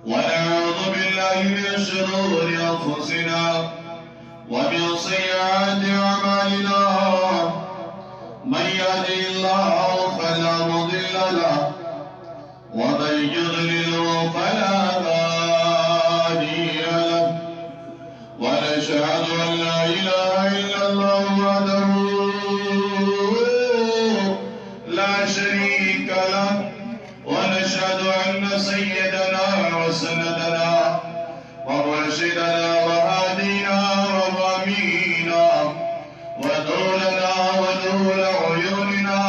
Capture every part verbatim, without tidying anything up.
ونعوذ بالله من شرور أنفسنا ومن سيئات أعمالنا. من يهده الله فلا مضل له، ومن يضلل فلا هادي له. ونشهد أن لا إله إلا الله وحده لا شريك له، ونشهد أن سيدنا وسندنا ومرشدنا وهادينا ومعيننا ونورنا ونور عيوننا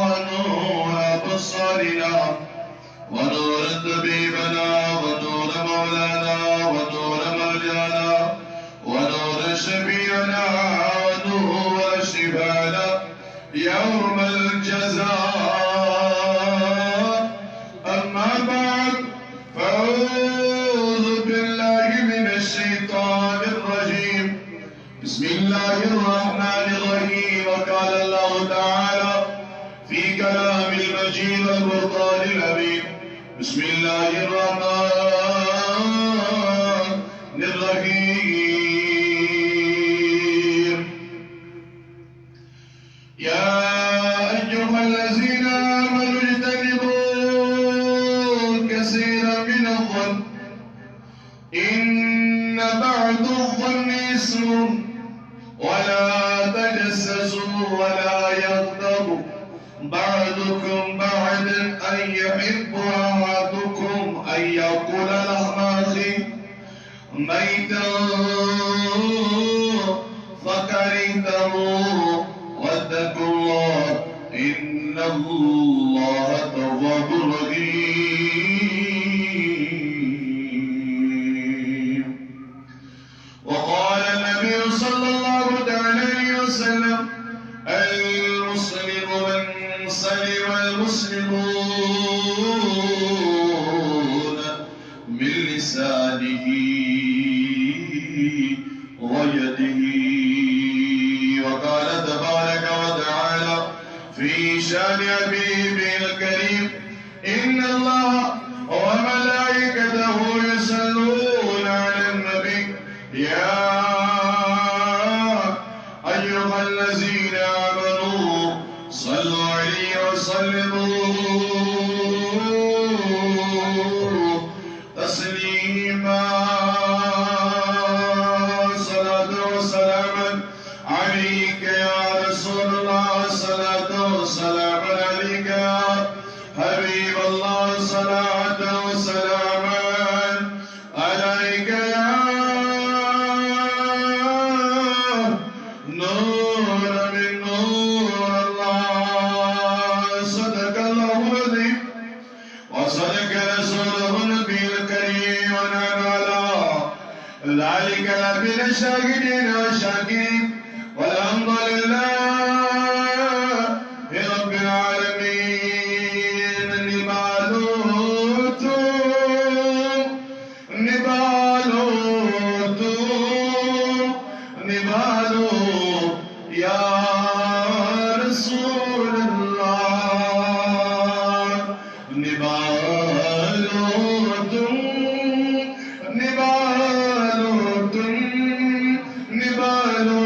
ونور أبصارنا ونور طبيبنا ونور مولانا ونور مرجانا ونور شفيعنا ونور شفاعنا يوم الجزاء. أما بعد، فأعوذ بالله من الشيطان الرجيم. بسم الله الرحمن الرحيم. وقال الله تعالى في كلام المجيد والفرقان الحميد. بسم الله الرحمن الرحيم. يا أيها الذين آمنوا اجتنبوا كثيرا من الظن إن بعض الظن إثم ولا تجسسوا ولا يغتب بعضكم بعضا أن يحب أحدكم أن يأكل لحم أخيه ميتا فكرهتموه واتقوا الله إن الله تواب رحيم. وقال النبي صلى الله تعالى عليه وسلم: المسلم من سلم المسلمون من لسانه ويده. وقال تبارك وتعالى في شان حبيبه الكريم: إن الله وملائكته يصلون على النبي، يا أيها الذين آمنوا صلوا عليه وسلموا تسليما. صلاة وسلاما عليك يا رسول الله، صلاة وسلاما عليك يا حبيب الله، صلاة وسلاما عليك يا نور من نور الله. صدق الله العظيم وصدق رسوله النبي الكريم، ونحن على ذلك لمن الشاهدين والشاكرين، والحمد لله رب العالمين. نبالوتو، نبالوتو، نبالو يا رسول الله. نبالوتم، نبالوتم، نبالو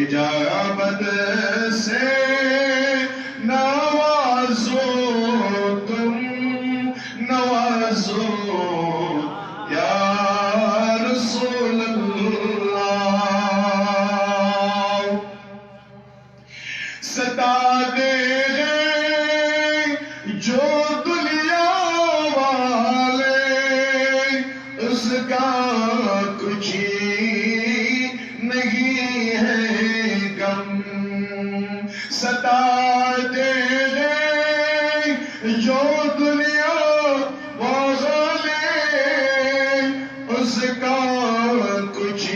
اجابت سے نوازو تم، نوازو یا رسول اللہ۔ ستاتے ہیں جو دنیا والے، اس کا کچھ نہیں ہے غم۔ ستاتے ہیں جو دنیا والے، اس کا کچھ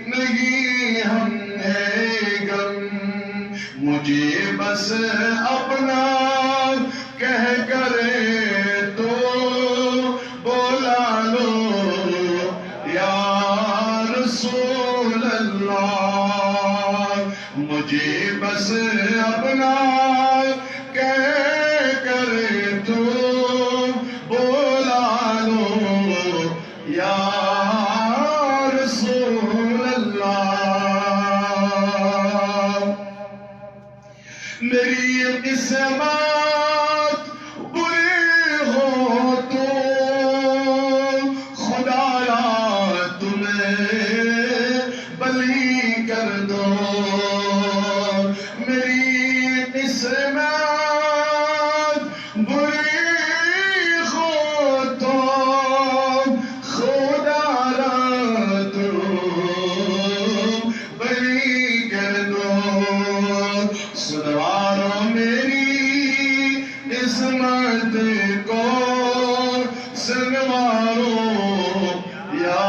نہیں ہم ہے غم۔ مجھے بس اپنا کہہ کر تو بلا لو یا رسول اللہ۔ مجھے بس اپنا کہہ کر تو بلا لو یا رسول اللہ۔ میری قسمت بری ہو تو خدایا تمہیں بلی کر دو۔ میری قسمت بری ہو تو خدایا تم بلی کر دو۔ سنوارو میری قسمت کو، سنوارو یا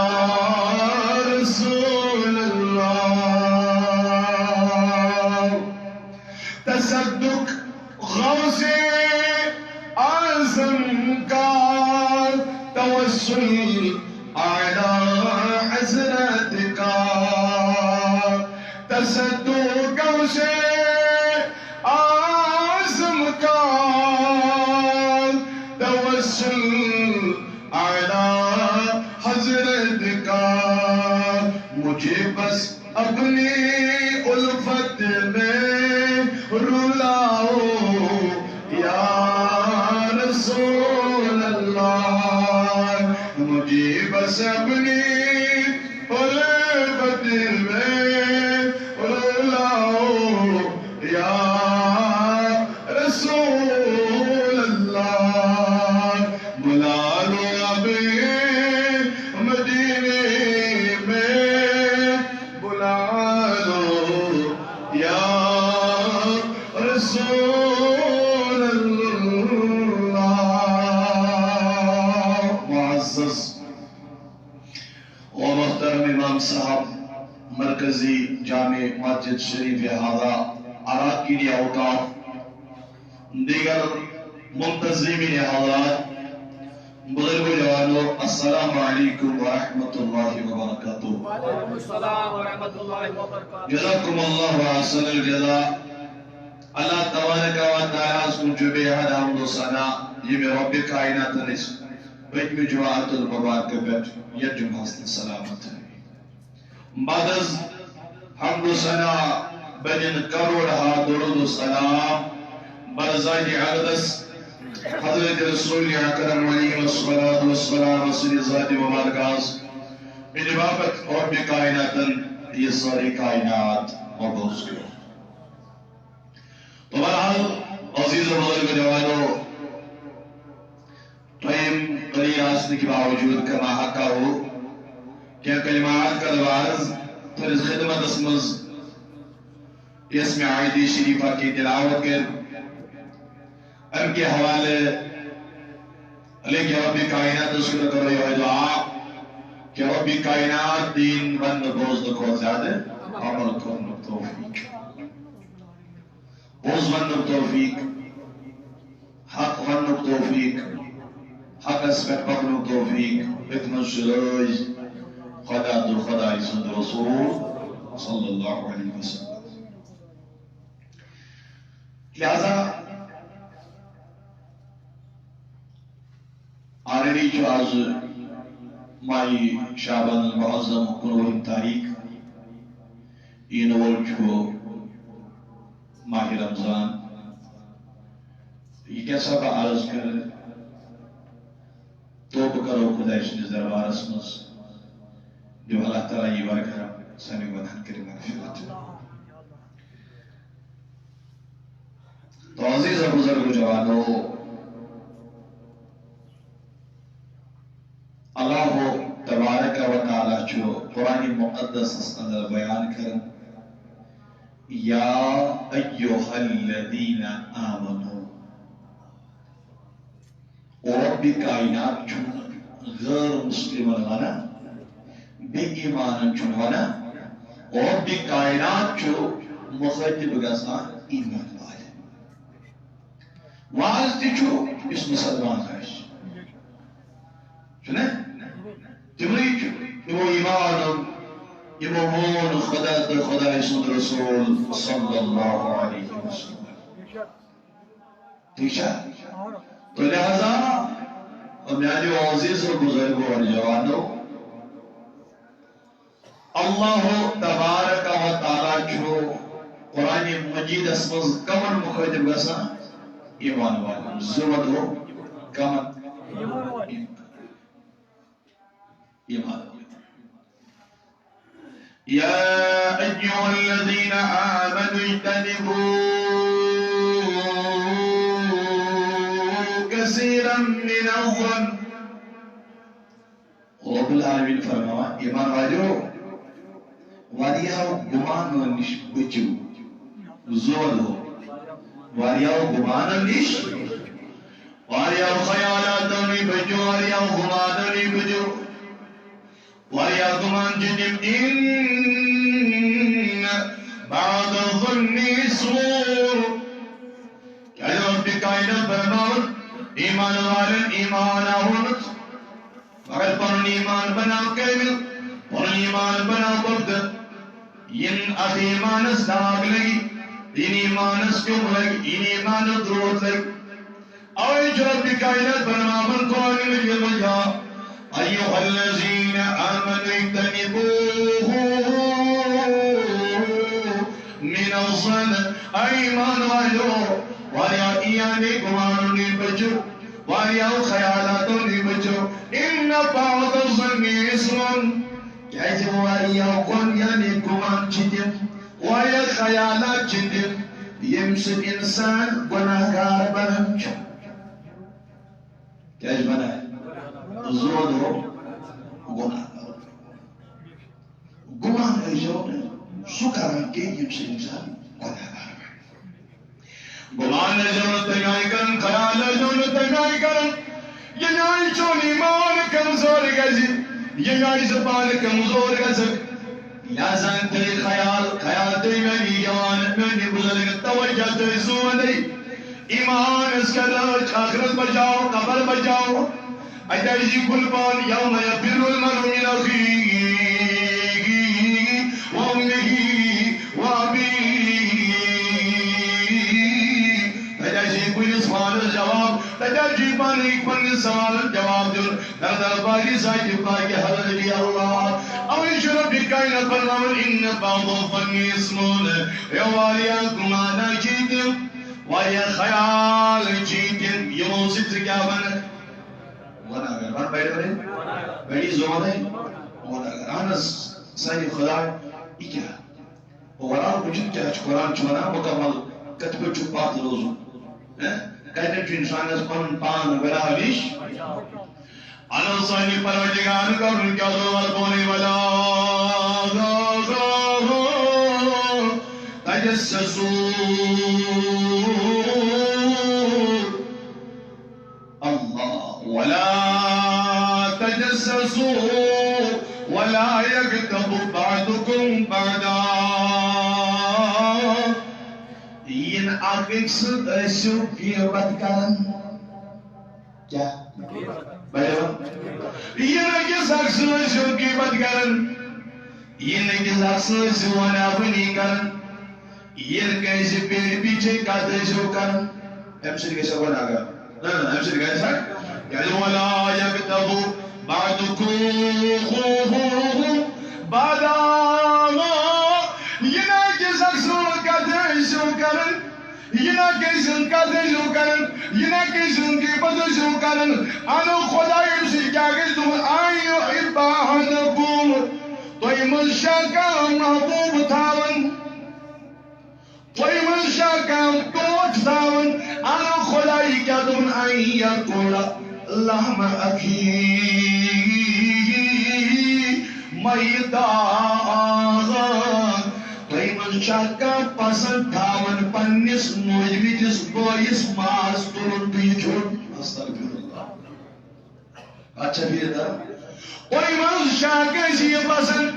رسول اللہ۔ تصدق غوث اعظم کا، توسل اعلیٰ حضرت کا، تصدق غوث اعظم کا، توسل اعلیٰ حضرت کا۔ مجھے بس اپنی الفت میں رلاؤ یا رسول اللہ۔ مجھے بس اپنی الفت میں رلاؤ یا رسول اللہ۔ بلا لو اب مدینے میں، بلا لو یا رسول اللہ۔ معزز و محترم امام صاحب، مرکزی جامع مسجد شریف ہذا، اراکین اوقاف، دیگر منتظمین حضرات، بزرگ و جوانو، السلام علیکم ورحمۃ اللہ وبرکاتہ۔ وعلیکم السلام ورحمۃ اللہ وبرکاتہ۔ جزاکم اللہ احسن الجزاء۔ اللہ تبارک و تعالیٰ ہس کُن چھُ بے حد حمد و ثنا، ییٚمہِ رۄبِ کائناتن أسۍ پٔتمہِ جمعہ المبارکہ پٮ۪ٹھ یتھ جمعہس تہِ سلامت تھٲوِتھ۔ بعد از حمد و ثنا بنٮ۪ن کروڑ ہا درود و سلام بر ذات اقدس حضرت رسول اکرم علیہ الصلوۃ والسلام سٕنٛدِ ذاتِ مبارکہ ہس، ییٚمہِ باپتھ رۄبِ کائناتن یہِ سٲرٕے کائنات مبعوث کوٚر۔ تو بہرحال، عزیز و بزرگ جوانو، ٹائم قلیل آسنہٕ کہِ باوجود کما حقہ کینٛہہ کلمات کرو عرض تُہنٛدِس خدمتس منٛز، یۄس مےٚ آیتِ شریفہ کہِ تلاوت کٔر، امہِ کہِ حوالہٕ لیکن رۄبِ کائناتس کُن کرو یِہوٚے دعا کہِ رۄبِ کائنات دِیِن وننہٕ بوزنہٕ کھۄتہٕ زیادٕ عمل کرنُک توفیق۔ پوٚز وننُک توفیق، حق وننُک توفیق، حقس پٮ۪ٹھ پکنُک توفیق، أتھۍ منٛز چھُ رٲضۍ خدا تہٕ خدایہِ سُنٛد رسول صلی اللہ علیہ وسلم۔ لہذا already چھُ آز ماہِ شعبان المعظم کُنوُہِم تاریخ۔ یِنہٕ وول چھُ ماہِ رمضان۔ یہِ کیٛاہ سا بہٕ عرض کرٕ، توبہٕ کرو خۄداے سٕنٛدِس دربارس منٛز، دِیِو اللہ تعالیٰ یہِ ور کرم سانہِ گۄناہن کٔرِو مغفرت۔ تو عزیز و بزرگ جوانو، اللہ تبارک و تعالیٰ چھُ قرآن مقدسس اندر بیان کران، یا ایھا الذین آمنو، او رب کائنات چھُ غیر مسلمن ونان، بے ایمانن چھُنہٕ ونان، او رب کائنات چھُ مخاطب گژھان ایمان والٮ۪ن۔ واز تہِ چھُ یُس مسلمان آسہِ۔ چھُنہ؟ تِمنٕے چھُ، یِمو ایمان اوٚن، یِمو مون خدا تہٕ خداے سُنٛد رسول صلی اللہ علیہ وسلم۔ ٹھیک چھا؟ تو لہذا، او میانیو عزیز و بزرگو اور جوانو، اللہ تبارک و تعالیٰ چھُ قرآن مجیدس منٛز کمن مخاطب گژھان؟ ایمان والٮ۪ن۔ زٕ ونو کمن؟ ایمان والٮ۪ن۔ یا ایھا الذین آمنوا اجتنبوا کثیرا من الظن۔ رب العالمین فرماوان، ایمان والیو، واریاہو گمانو نِش بٔچِو۔ زور ہو۔ واریاہو گمانو نِش، واریاہو خیالاتو نِش بٔچِو، واریاہو گمانو نِش بٔچِو۔ واریاہ گمان چھِ تِم، ان بعض الظن اثم۔ کیازِ رب کائنات فرماوان، ایمان والٮ۪ن ایمان آوُن، مگر پنُن ایمان بناو کامل، پنُن ایمان بناو پختہٕ۔ یِن اتھ ایمانس داغ لگہِ، یِن ایمانس کیوٚم لگہِ، یِن ایمانس دروت لگہِ۔ اوے چھُ رب کائنات فرماوان قرآن مجید منٛز، یا ایھا الذین آمنوا اجتنبوا من الظن، اے ایمان والو، واریاہ ایانے گمانو نِش بٔچِو، واریاہو خیالاتو نِش بٔچِو، ان بعض الظن اثم، کیازِ واریاہ گۄن یعنی گمان چھِ تِم، واریاہ خیالات چھِ تِم، ییٚمہِ سۭتۍ انسان گۄناہ گار بنان چھُ۔ کیازِ بنان؟ زود ہو گۄناہ گار۔ گمان ٲسۍزیو نہٕ سُہ کران کینٛہہ، ییٚمہِ سۭتۍ انسان گۄناہ گار بنہِ۔ گمان ٲسۍزیو نہٕ تَمہِ آیہِ کران، خیال ٲسۍزیو نہٕ تَمہِ آیہِ کران، ییٚمہِ آیہِ چون ایمان کمزور گژھِ، ییٚمہِ آیہِ ژٕ پانہٕ کمزور گژھکھ۔ لہذا تھٲیِو خیال، خیال تھٲیِو میٛانہِ جوان، میٛانہِ بُزرگ، توجہ تھٲیِو سون۔ ایمانس کر رٲچھ، آخرت بچاو، قبر بچاو۔ اَتہِ آسہِ یہِ قربان، یوم یفر المرء من اخیہ و امہ و ابیہ۔ تَتہِ آسہِ یہِ کُلِس پانس جواب، تَتہِ آسہِ یہِ پانہٕ پننِس سوالس جواب دیُن۔ در دربارِ ذاتِ پاکِ حضرت اللہ۔ اوے چھُ رب کائنات فرماوان، ان بعض الظن اثم۔ اے واریاہ گمانہ چھِ تِم، واریاہ خیال چھِ تِم، یِمو سۭتۍ ژٕ کیٛاہ بنکھ؟ گۄناہ گار۔ وَن بڑِ بڑِ، بڑِ زبانہِ۔ گۄناہ گار۔ اہن حظ، سانہِ خدا، یہِ کیٛاہ؟ قرآن وٕچھِو کیٛاہ چھُ، قرآن چھُ وَنان مُکمل کِتھ پٲٹھۍ چھُ پَتھ روزُن۔ ہہ؟ کَتٮ۪ن چھُ اِنسانَس پَنُن پان گۄناہ نِش؟ اَنو سانہِ پروردگار کَرُن کیٛاہ دُعا بولے ولا تجسسوا۔ اللہ، ولا تجسسوا ولا یغتب بعضکم بعضا۔ یِن اکھ أکۍ سُنٛد ٲسِو غیبت کران۔ کیٛاہ؟ بڑیو۔ یِن أکِس اکھ سُنٛد ٲسِو غیبت کران۔ یِن أکِس اکھ سُنٛد ٲسِو وناوٲنی کران۔ ییٚلہِ کٲنٛسہِ پیٹہِ پیچھے کتھ ٲسِو کران، اَمہِ سۭتۍ گژھِ گۄناہ گار۔ نہ، نہ، اَمہِ سۭتۍ گژھِ۔ کیٛازِ؟ ولا یغتب بعضکم بعضا۔ یہِ پتہٕ ٲسِو کران، یہِ نہ کٲنٛسہِ ہُنٛد غیبت ٲسِو کران۔ اَنو خۄداے، أمۍ سۭتۍ کیٛاہ گژھِ؟ دوٚپُن، "آیہِ یہِ عبادت بوٗ۔ تۄہہِ منٛز چھا کانٛہہ محبوب تھاوان؟ تۄہہِ منٛز چھا کانٛہہ ٹوٹھ تھاوان؟" اَنو خۄداے کیٛاہ؟ دوٚپُن، "آیہِ یہِ کوڑا لحم اخی میتا۔" تۄہہِ منٛز چھا کانٛہہ پسند تھاوان پننِس موجمٕتِس بٲیِس ماز تُلُن تہٕ یہِ کھیوٚن؟ استغفر اللہ۔ اچھا، پھر ادھر۔ تۄہہِ منٛز چھا کٲنٛسہِ یہِ پسند؟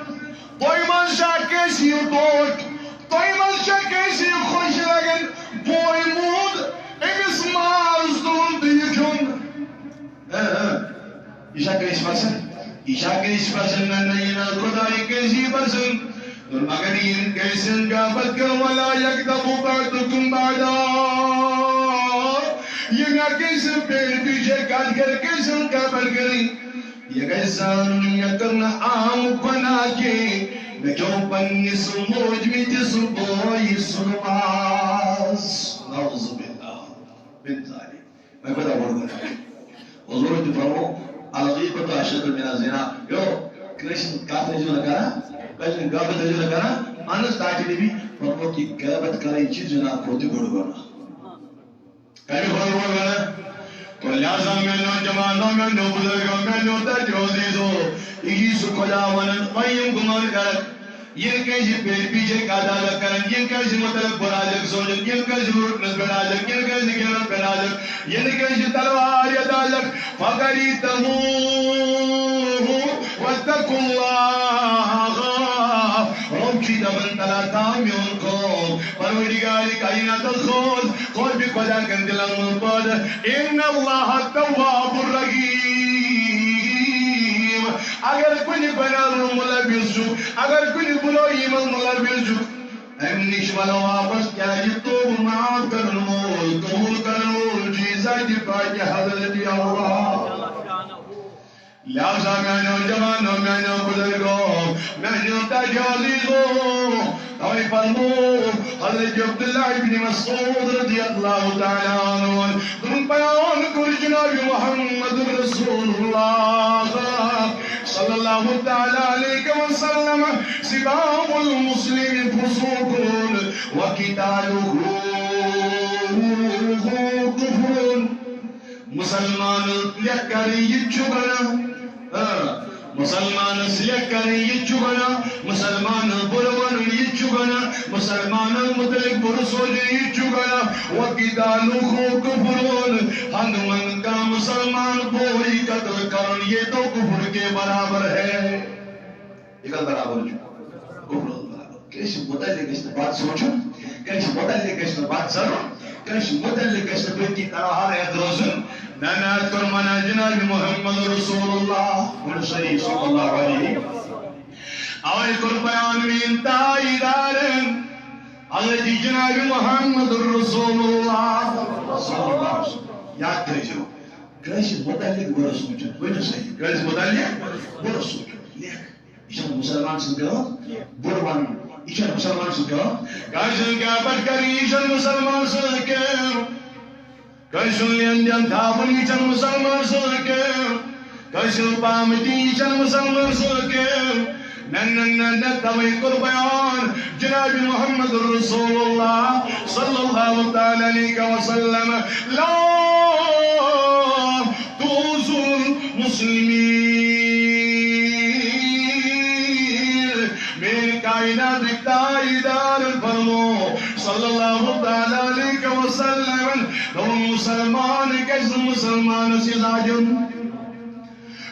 تۄہہِ منٛز چھا کٲنٛسہِ یہِ ٹوٹھ؟ تۄہہِ منٛز چھا کٲنٛسہِ یہِ خۄش لگان؟ بوے موٗد، أمِس ماز تُلُن تہٕ یہِ کھیوٚن؟ ہاں، ہاں۔ یہِ چھا کٲنٛسہِ پسند؟ یہِ چھا کٲنٛسہِ پسند؟ نہ، نہ، یہِ نہ خۄدایہِ کٲنٛسی پسند۔ مگر یِم کٲنٛسہِ ہٕنٛز غیبت کَرن، ولا یغتب بعضکم بعضا۔ یہِ نہ کٲنٛسہِ ہٕنٛز پیٹھ پیچھے کتھ کرِ، کٲنٛسہِ ہٕنٛز غیبت کرٕنۍ۔ یہِ گژھِ زانُن، مےٚ کٔر نہٕ عام گۄناہ کینٛہہ، مےٚ کھیوٚو پننِس موجمٕتِس بٲیِس سُنٛد ماز۔ نعوذ باللہ من ذلک۔ وۄنۍ کوٗتاہ بوٚڑ گۄناہ چھُ؟ حضوٗرن تہِ فرموو، "الغیبۃ اشد من الزنا۔" یو، کٲنٛسہِ ہٕنٛز کتھ ٲسِو نہٕ کران، کٲنٛسہِ ہٕنٛز غیبت ٲسِو نہٕ کران۔ اہن حظ، تاکہِ نبی فرموو کہِ غیبت کرٕنۍ چھِ زنا کھۄتہٕ تہِ بوٚڑ گۄناہ۔ کمہِ کھۄتہٕ بوٚڑ گۄناہ؟ تو لہذا میانیو جوانو، میانیو بزرگو، میانیو تجو عزیزو، یہِ چھُ سُہ خۄدا ونان، وۄنۍ یِم گُمان کرکھ، یِنہٕ کٲنٛسہِ پیٚٹھۍ پیچھے کتھ آسکھ کران، یِنہٕ کٲنٛسہِ مُتعلق بُرٕ آسکھ سونٛچان، یِنہٕ کٲنٛسہِ لوٗٹنس پٮ۪ٹھ آسکھ، یِنہٕ کٲنٛسہِ گِنٛدنس پٮ۪ٹھ آسکھ، یِنہٕ کٲنٛسہِ تلوار یتھ آسکھ، فقریتموہ واتقوا اللہ۔ رۄب چھُ دپان، تلا تھاو میون خوف، پروردگار کائناتس خوف، خوف خدا کن دلن منٛز پٲدٕ۔ ان اللہ تواب الرحیم۔ اگر کُنہِ گۄناہ منٛز مُلوث چھُ، اگر کُنہِ بُرٲیی منٛز مُلوث چھُ، اَمہِ نِش وَلو واپس، کیٛازِ توبہٕ معاف کرن وول، قبول کرن وول چھُ ذاتِ پاکِ حضرت اللہ۔ لہذا میانیو جوانو، میانیو بزرگو، میانیو تاجو عزیزو، توے فرمو حضرت عبداللہ ابن مسعود رضی اللہ تعالیٰ عنہ، تم بیان کر جناب محمد رسول اللہ صلی اللہ تعالیٰ علیہ وسلم، سباب المسلم فسوق وقتاله کفر۔ مسلمان لیکھ کرٕنۍ، یہِ تہِ چھُ گۄناہ۔ آ، مسلمانس لیکھ کرٕنۍ، یہِ تہِ چھُ گۄناہ۔ مسلمان بُرٕ وَنُن، یہِ تہِ چھُ گۄناہ۔ مسلمانن مُتعلق بُرٕ سونٛچُن، یہِ تہِ چھُ گۄناہ۔ وقتاله کفر۔ ہنٛگہٕ منٛگہٕ کانٛہہ مسلمان بوے قتل کرُن، یہ تو کفر کے برابر ہے۔ یہِ کَتھ برابر چھُ؟ کفرس برابر۔ کٲنٛسہِ مُتعلق گژھِ نہٕ بد سونٛچُن، کٲنٛسہِ مُتعلق گژھِ نہٕ بد زنُن، کٲنٛسہِ مُتعلق گژھِ نہٕ بلکہِ تلہار ہٮ۪تھ روزُن۔ نہ، نہ، اَتھ کوٚر منع جناب محمد رسول اللہ، ؤنِو سٲری صلی اللہ علیہ۔ اوے کوٚر بیان میٛٲنۍ تاجدارن، حضرت جناب محمد رسول اللہ صلی اللہ علیہ وسلم۔ یاد تھٲیزیو، کٲنٛسہِ مُتعلق بُرٕ سونٛچُن، ؤنِو سٲری، کٲنٛسہِ مُتعلق بُرٕ سونٛچُن، لیکھ۔ یہِ چھُنہٕ مُسلمان سٕنٛز کٲم بُرٕ وَنُن۔ یہِ چھَنہٕ مُسلمان سٕنٛز کٲم۔ کٲنٛسہِ ہٕنٛز غیبت کَرٕنۍ، یہِ چھَنہٕ مُسلمان سٕنٛز کٲم۔ کٲنٛسہِ ہُنٛد لین دین تھاوُن، یہِ چھَنہٕ مُسلمان سٕنٛز کٲم۔ کٲنٛسہِ ہُنٛد پام دِنۍ، یہِ چھَنہٕ مُسلمان سٕنٛز کٲم۔ نہ، نہ، نہ، نہ، تَوَے کوٚر بیان جناب محمد رسول اللہ صلی اللہ تعالیٰ علیہ وسلم۔ لا تؤذوا المسلمین۔ میٛٲنۍ کائناتٕکۍ تاجدارن فرمو صلی اللہ تعالیٰ علیہ وسلم، دوٚپُن، مُسلمان گژھِ نہٕ مُسلمانس اِزا دیُن۔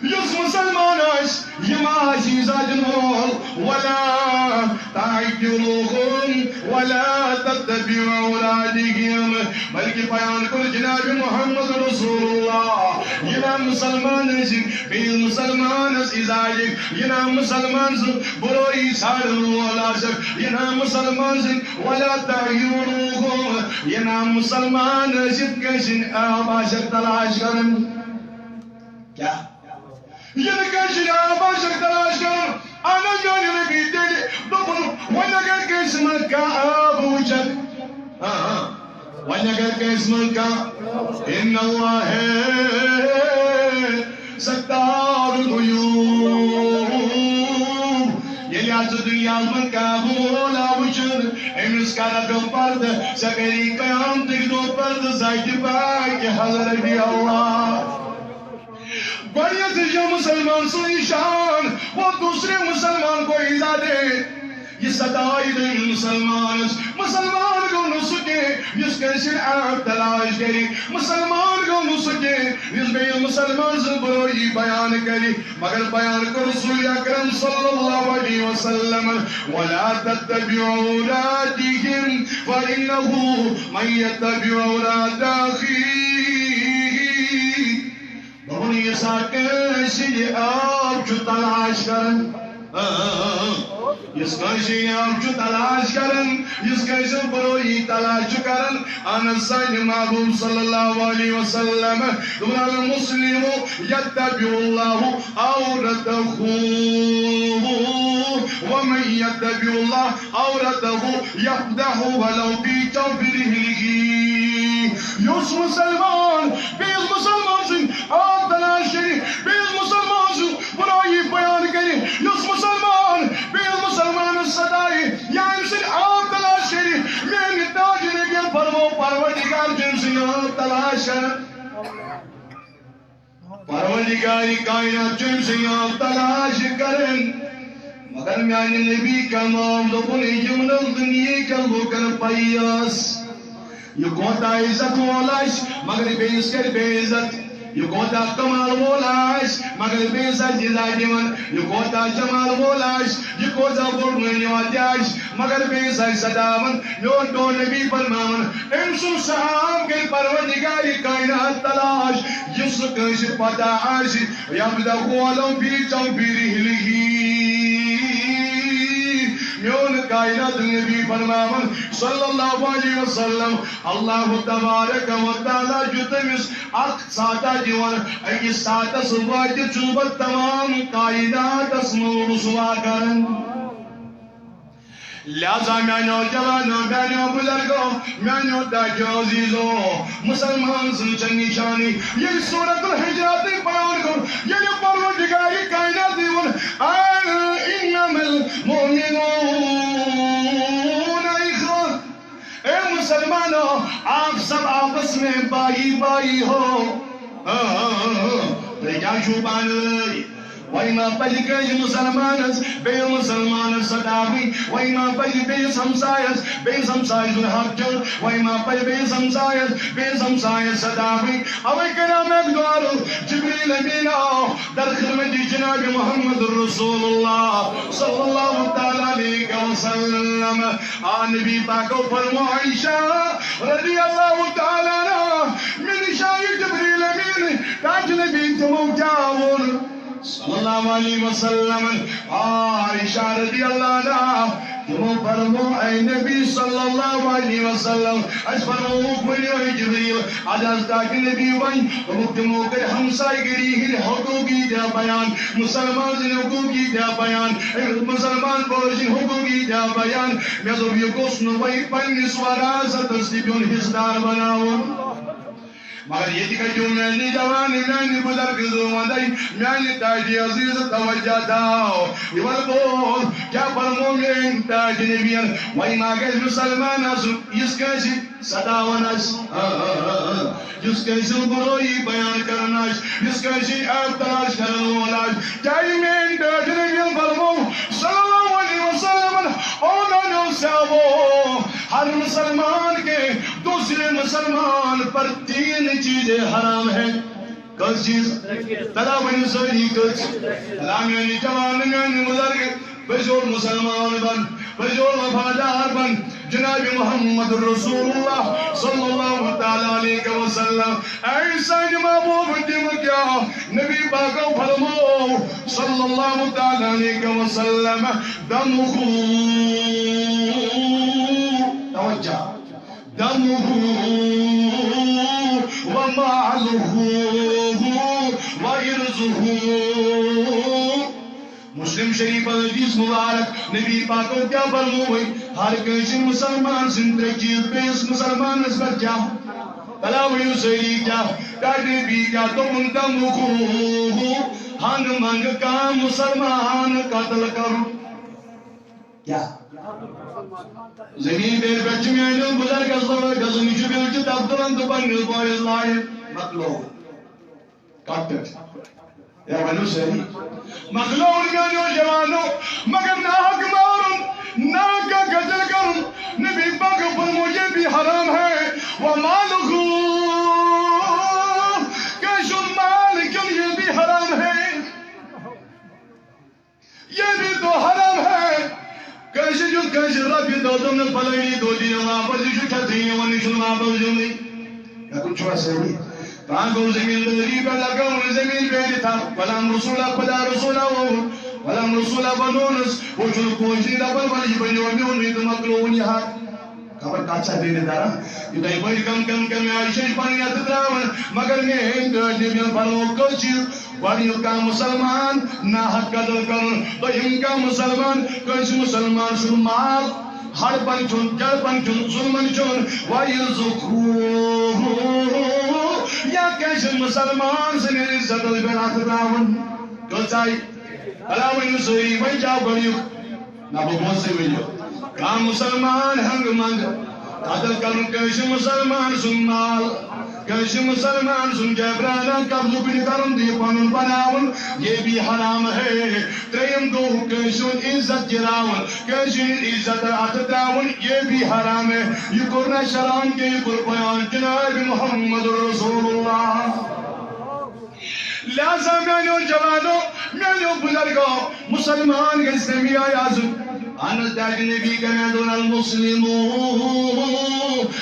یُس مُسلمان آسہِ، یہِ ما آسہِ اِزا دِنہٕ وول۔ ولا تعیروہم ولا تتبعوا عوراتہم۔ بلکہِ بیان کوٚر جناب محمد رسول اللہ، یہِ نا مُسلمان ٲسِن، بیٚیِس مُسلمانس اِزا دِکھ، یہِ نا مُسلمان سٕنٛز بُرٲیی ژھانٛڈن وول آسکھ، یہِ نا مُسلمان سٕنٛدۍ ولا تعیروہم، یہِ نا مُسلمان ٲسِتھ کٲنٛسہِ ہٕنٛدۍ عٲب آسکھ تلاش کران۔ کیٛاہ؟ ییٚلہِ کٲنٛسہِ ہٕنٛدۍ عٲب آسکھ تلاش کران، اہن حظ، میٛانہِ نبی تیٚلہِ دوٚپُن، وۄنۍ اگر کٲنٛسہِ منٛز کانٛہہ عٲب وٕچھکھ، ہاں، ہاں، اگر کٲنٛسہِ منٛز کانٛہہ، ان اللہ ستار العیوب، ییٚلہِ اَتھ دُنیاہَس منٛز کانٛہہ مولا وٕچھُن، أمِس کَرَکھ پردٕ، ژےٚ کَری قیامتٕکۍ دۄہ پردٕ ذاتِ پاکہِ حضرت اللہ۔ گۄڈٕنیتھ یہِ مسلمان سُنٛد نشان، وہ دوسرے مسلمان کو ایزا دے۔ یہِ ستایہِ دوٚیمِس مسلمانس۔ مسلمان گوٚو نہٕ سُہ کینٛہہ یُس کٲنٛسہِ ہُنٛد عیب تلاش کرِ۔ مسلمان گوٚو نہٕ سُہ کینٛہہ یُس بیٚیِس مسلمان سٕنٛز برٲیی بیان کرِ۔ مگر بیان کوٚر رسول اکرم صلی اللہ علیہ وسلم، "ولا تتبعوا عوراتهم فإنه من يتبع عورات أخيه۔" دوٚپُن، یُس ہا کٲنٛسہِ ہٕنٛدِ عیب چھُ تلاش کران، اۭں، یُس کٲنٛسہِ ہٕنٛدِ عیب چھُ تلاش کران، یُس کٲنٛسہِ ہٕنٛز برٲیی تلاش چھُ کران، اہن حظ، سانہِ محبوب صلی اللہ علیہ وسلم، دوٚپُن، "المسلم یتبع اللہ عورتہ، ومن یتبع اللہ عورتہ یفضحہ ولو فی جوف رحلہ۔" یُس مسلمان بیٚیِس مسلمان سٕنٛدۍ عیب تلاش کرِ، بیٚیِس مسلمان سٕنٛز برٲیی بیان کرِ، یُس مسلمان بیٚیِس مسلمانس ستایہِ یا أمۍ سٕنٛدۍ عیب تلاش کرِ، میانہِ تاج نبیَن فرموو، پروردگار چھُ أمۍ سٕنٛدۍ عیب تلاش کران۔ پروردگار کائنات چھُ أمۍ سٕنٛدۍ عیب تلاش کران۔ مگر میانہِ نبی کمام دوٚپُن، یِم نہٕ دُنیہٕکٮ۪ن لوٗکن پَیی ٲس۔ یہِ کوتاہ عزت وول آسہِ، مگر بیٚیِس کرِ بے عزت۔ یہِ کوتاہ کمال وول آسہِ، مگر بیٚیِس آسہِ اِزا دِوان۔ یہِ کوتاہ جمال وول آسہِ، یہِ کوتاہ بوٚڑ مٲنِو تہِ آسہِ، مگر بیٚیِس آسہِ ستاوان۔ میون ٹوٹھ نبی فرماوان، أمۍ سُنٛد سُہ عیب کرِ پروردگار کائنات تلاش، یُس نہٕ کٲنٛسہِ پتہ آسہِ۔ یفضحہ ولو فی جوف رحلہ۔ میون کائنات نبی فرماوان صلی اللہ علیہ وسلم، اللہ تبارک و تعالیٰ چھُ تٔمِس اکھ ساتہ دِوان، أکِس ساتس وٲتِتھ چھُس بہٕ تمام کائناتس منٛز رسوا کران۔ لہذا میانیو جوانو، میانیو بزرگو، میانیو دادیو عزیزو، مسلمان سٕنٛز چھےٚ نشانی۔ ییٚلہِ سورۃ الحجرات بیان کوٚر، ییٚلہِ پروردگار کائنات ووٚن، "انما المؤمنون اخوة"، اے مسلمانو، آپ سب آپس میں بھائی بھائی ہو۔ ہاں، ہاں، ہاں، ہاں۔ تُہۍ کیٛاہ چھِو پانہٕ وٲنۍ؟ وۄنۍ ما پَزِ کٲنٛسہِ مُسلمانَس بیٚیہِ مُسلمانَس سَتاوٕنۍ؟ وۄنۍ ما پَزِ بیٚیِس ہمسایَس بیٚیِس ہمسایہِ سُنٛد حق دیُن؟ وۄنۍ ما پَزِ بیٚیِس ہمسایَس بیٚیِس ہمسایَس سَتاوٕنۍ؟ اَوَے کَریو مےٚ اَکہِ دۄہ عرض، جبریل امیٖن آو در خدمت جناب محمد رسول اللہ صلی اللہ تعالیٰ علیہ وسلم۔ آ نبی پاکو فرمو عائشہ رضی اللہ تعالیٰ عنہا، مےٚ نِش آیہِ جبریل امین، تاج نبی، تِمو کیٛاہ ووٚن؟ صلی اللہ علیہ وسلم۔ آ عائشہ رضی اللہ عنہا، تِمو فرمو، اے نبی صلی اللہ علیہ وسلم، اَسہِ فرمووُکھ ؤنِو اے جبریل، اَدٕ حظ تاج نبی وۄنۍ، دوٚپُکھ تِمو کٔرۍ ہمسایہِ گٔری ہٕنٛدۍ حقوٗق ییٖتیٛاہ بیان، مُسلمان سٕنٛدۍ حقوٗق ییٖتیٛاہ بیان، أمِس مُسلمان بٲے سٕنٛدۍ حقوٗق ییٖتیٛاہ بیان۔ مےٚ دوٚپ، یہِ گوٚژھ نہٕ وۄنۍ پنٛنِس وراثتس تہِ پیوٚن حصہٕ دار بناوُن۔ مگر ییٚتہِ کَتہِ پیوٚو میٛانہِ جوانہٕ، میٛانہِ بُزرگہٕ زُو وَندَے، میٛانہِ تاجہِ عزیٖز توجہ تھاو۔ یہِ وَلہٕ بول، کیٛاہ فرموو میٛٲنۍ تاج نبیَن؟ وۄنۍ ما گژھِ مُسلمان آسُن، یُس کٲنٛسہِ ستاوان آسہِ، ہاں، ہاں، ہاں، ہاں۔ یُس کٲنٛسہِ ہٕنٛز بُرٲیی بیان کران آسہِ، یُس کٲنٛسہِ ہٕنٛدۍ عیب تلاش کرن وول آسہِ، کیٛازِ میٛٲنۍ ٹٲٹھۍ نبی یَن فرموو صلی اللہ علیہ وسلم، او میٛانیو صحابو، ہر مسلمان کے دوسرے مسلمان پر تین چیزیں حرام ہیں۔ کٔژ چیٖز؟ تلا ؤنِو سٲری کٔژ؟ لا میٛانہِ جوان، میٛانہِ بُزرگ، پٔزیور مُسلمان بن، پٔزیور وفادار بن جناب محمد رسول اللہ صلی اللہ تعالیٰ علیہ وسلم۔ اے سانہِ محبوب تِم کیٛاہ؟ نبی پاکو فرموو صلی اللہ تعالیٰ علیہ وسلم، دمہ، توجہ، دمہ ومالہ وعرضہ۔ مسلم شریف حدیث مبارک، نبی پاکو کیٛاہ فرمووُے؟ ہر کٲنٛسہِ مسلمان سٕنٛدۍ ترٛےٚ چیٖز بیٚیِس مسلمانس پٮ۪ٹھ کیٛاہ؟ بلا ؤنِو سٲری کیٛاہ؟ کتہِ نبی کیٛاہ دوٚپُن؟ دمُک ہو، ہو، ہنٛگ منٛگ کانٛہہ مسلمان قتل کرُن۔ کیٛاہ؟ زمین دٲرۍ پٮ۪ٹھ چھِ میٛانیو بُزرگس لڑٲے گژھان، یہِ چھُ بیٚیہِ چھُ دفترن تہٕ پننِس بٲیِس لارِ۔ مۄکلوو۔ کتھ پٮ۪ٹھ؟ ہے، ؤنِو سٲری۔ مۄکلوو میٛانیو جوانو، مگر ناحق مارُن، ناحق قتل کرُن، نبی پاک فرموو یہ بھی حرام ہے، ومالہ، کٲنٛسہِ ہُنٛد مال کھیوٚن یہ بھی حرام ہے۔ یہ بھی تو حرام ہے۔ کٲنٛسہِ دیُت کٲنٛسہِ رۄپیہِ دَہ، دوٚپنَس فلٲنی دۄہ دِیِو واپس، یہِ چھُ کھٮ۪تھٕے یِوان، یہِ چھُنہٕ واپس دیُنٕے۔ مےٚ کُن چھُوا سٲری؟ کانٛہہ گوٚو زٔمیٖندٲری پٮ۪ٹھ لگاوُن، زٔمیٖن بیٚیہِ تھاو، غلام رسولا، خدا رسولا ووٚن، غلام رسولا بنوونَس، ہُہ چھُنہٕ پوشنٕے دَپان، وَلہٕ یہِ بَنیو میونٕے تہٕ مۄکلووُن یہِ حق۔ خبر کتھ چھا بیٚیہِ کران؟ یہِ تۄہہِ بٔڑۍ کم کم کم آیہِ چھِ أسۍ پنٕنۍ اَتھٕ ترٛاوان، مگر میٛٲنۍ ٹٲٹھۍ نبیَن فرموو کٔژ چیٖز؟ گۄڈٕنیُک کانٛہہ مُسلمان ناحق قتل کرُن، دوٚیِم کانٛہہ مُسلمان کٲنٛسہِ مُسلمان سُنٛد مال ہڑپن کھیوٚن، جڑپن کھیوٚن، ظُلمن کھیوٚن، وَیَذُکُرُوہُ، یا کٲنٛسہِ مُسلمان سٕنٛدِ عزتس پٮ۪ٹھ اَتھٕ ترٛاوُن۔ کٔژ آیہِ؟ بلا ؤنِو سٲری، وۄنۍ کیٛاہ گۄڈٕنیُک؟ نہ، بہٕ بوزٕ تُہۍ ؤنِو۔ کانٛہہ مُسلمان ہنٛگہٕ منٛگہٕ قتل کرُن، کٲنٛسہِ مُسلمان سُنٛد مال، کٲنٛسہِ مُسلمان سُنٛد جبرانہ قبضہٕ کُنہِ کرُن تہٕ یہِ پنُن بناوُن، یہ بھی حرام ہے۔ ترٛیٚیِم گوٚو کٲنٛسہِ ہُنٛد عزت گِراوُن، کٲنٛسہِ ہُنٛد عزت اَتھٕ ترٛاوُن، یہ بھی حرام ہے۔ یہِ کوٚر نہٕ شرعن کینٛہہ، یہِ کوٚر بیان جناب محمد رسول اللہ۔ لہذا میانیو جوانو، میانیو بزرگو، مسلمان گژھِ نبی آیہِ آسُن۔ اہن حظ، تاج نبی کمہِ آیہِ دوٚپُن، المسلم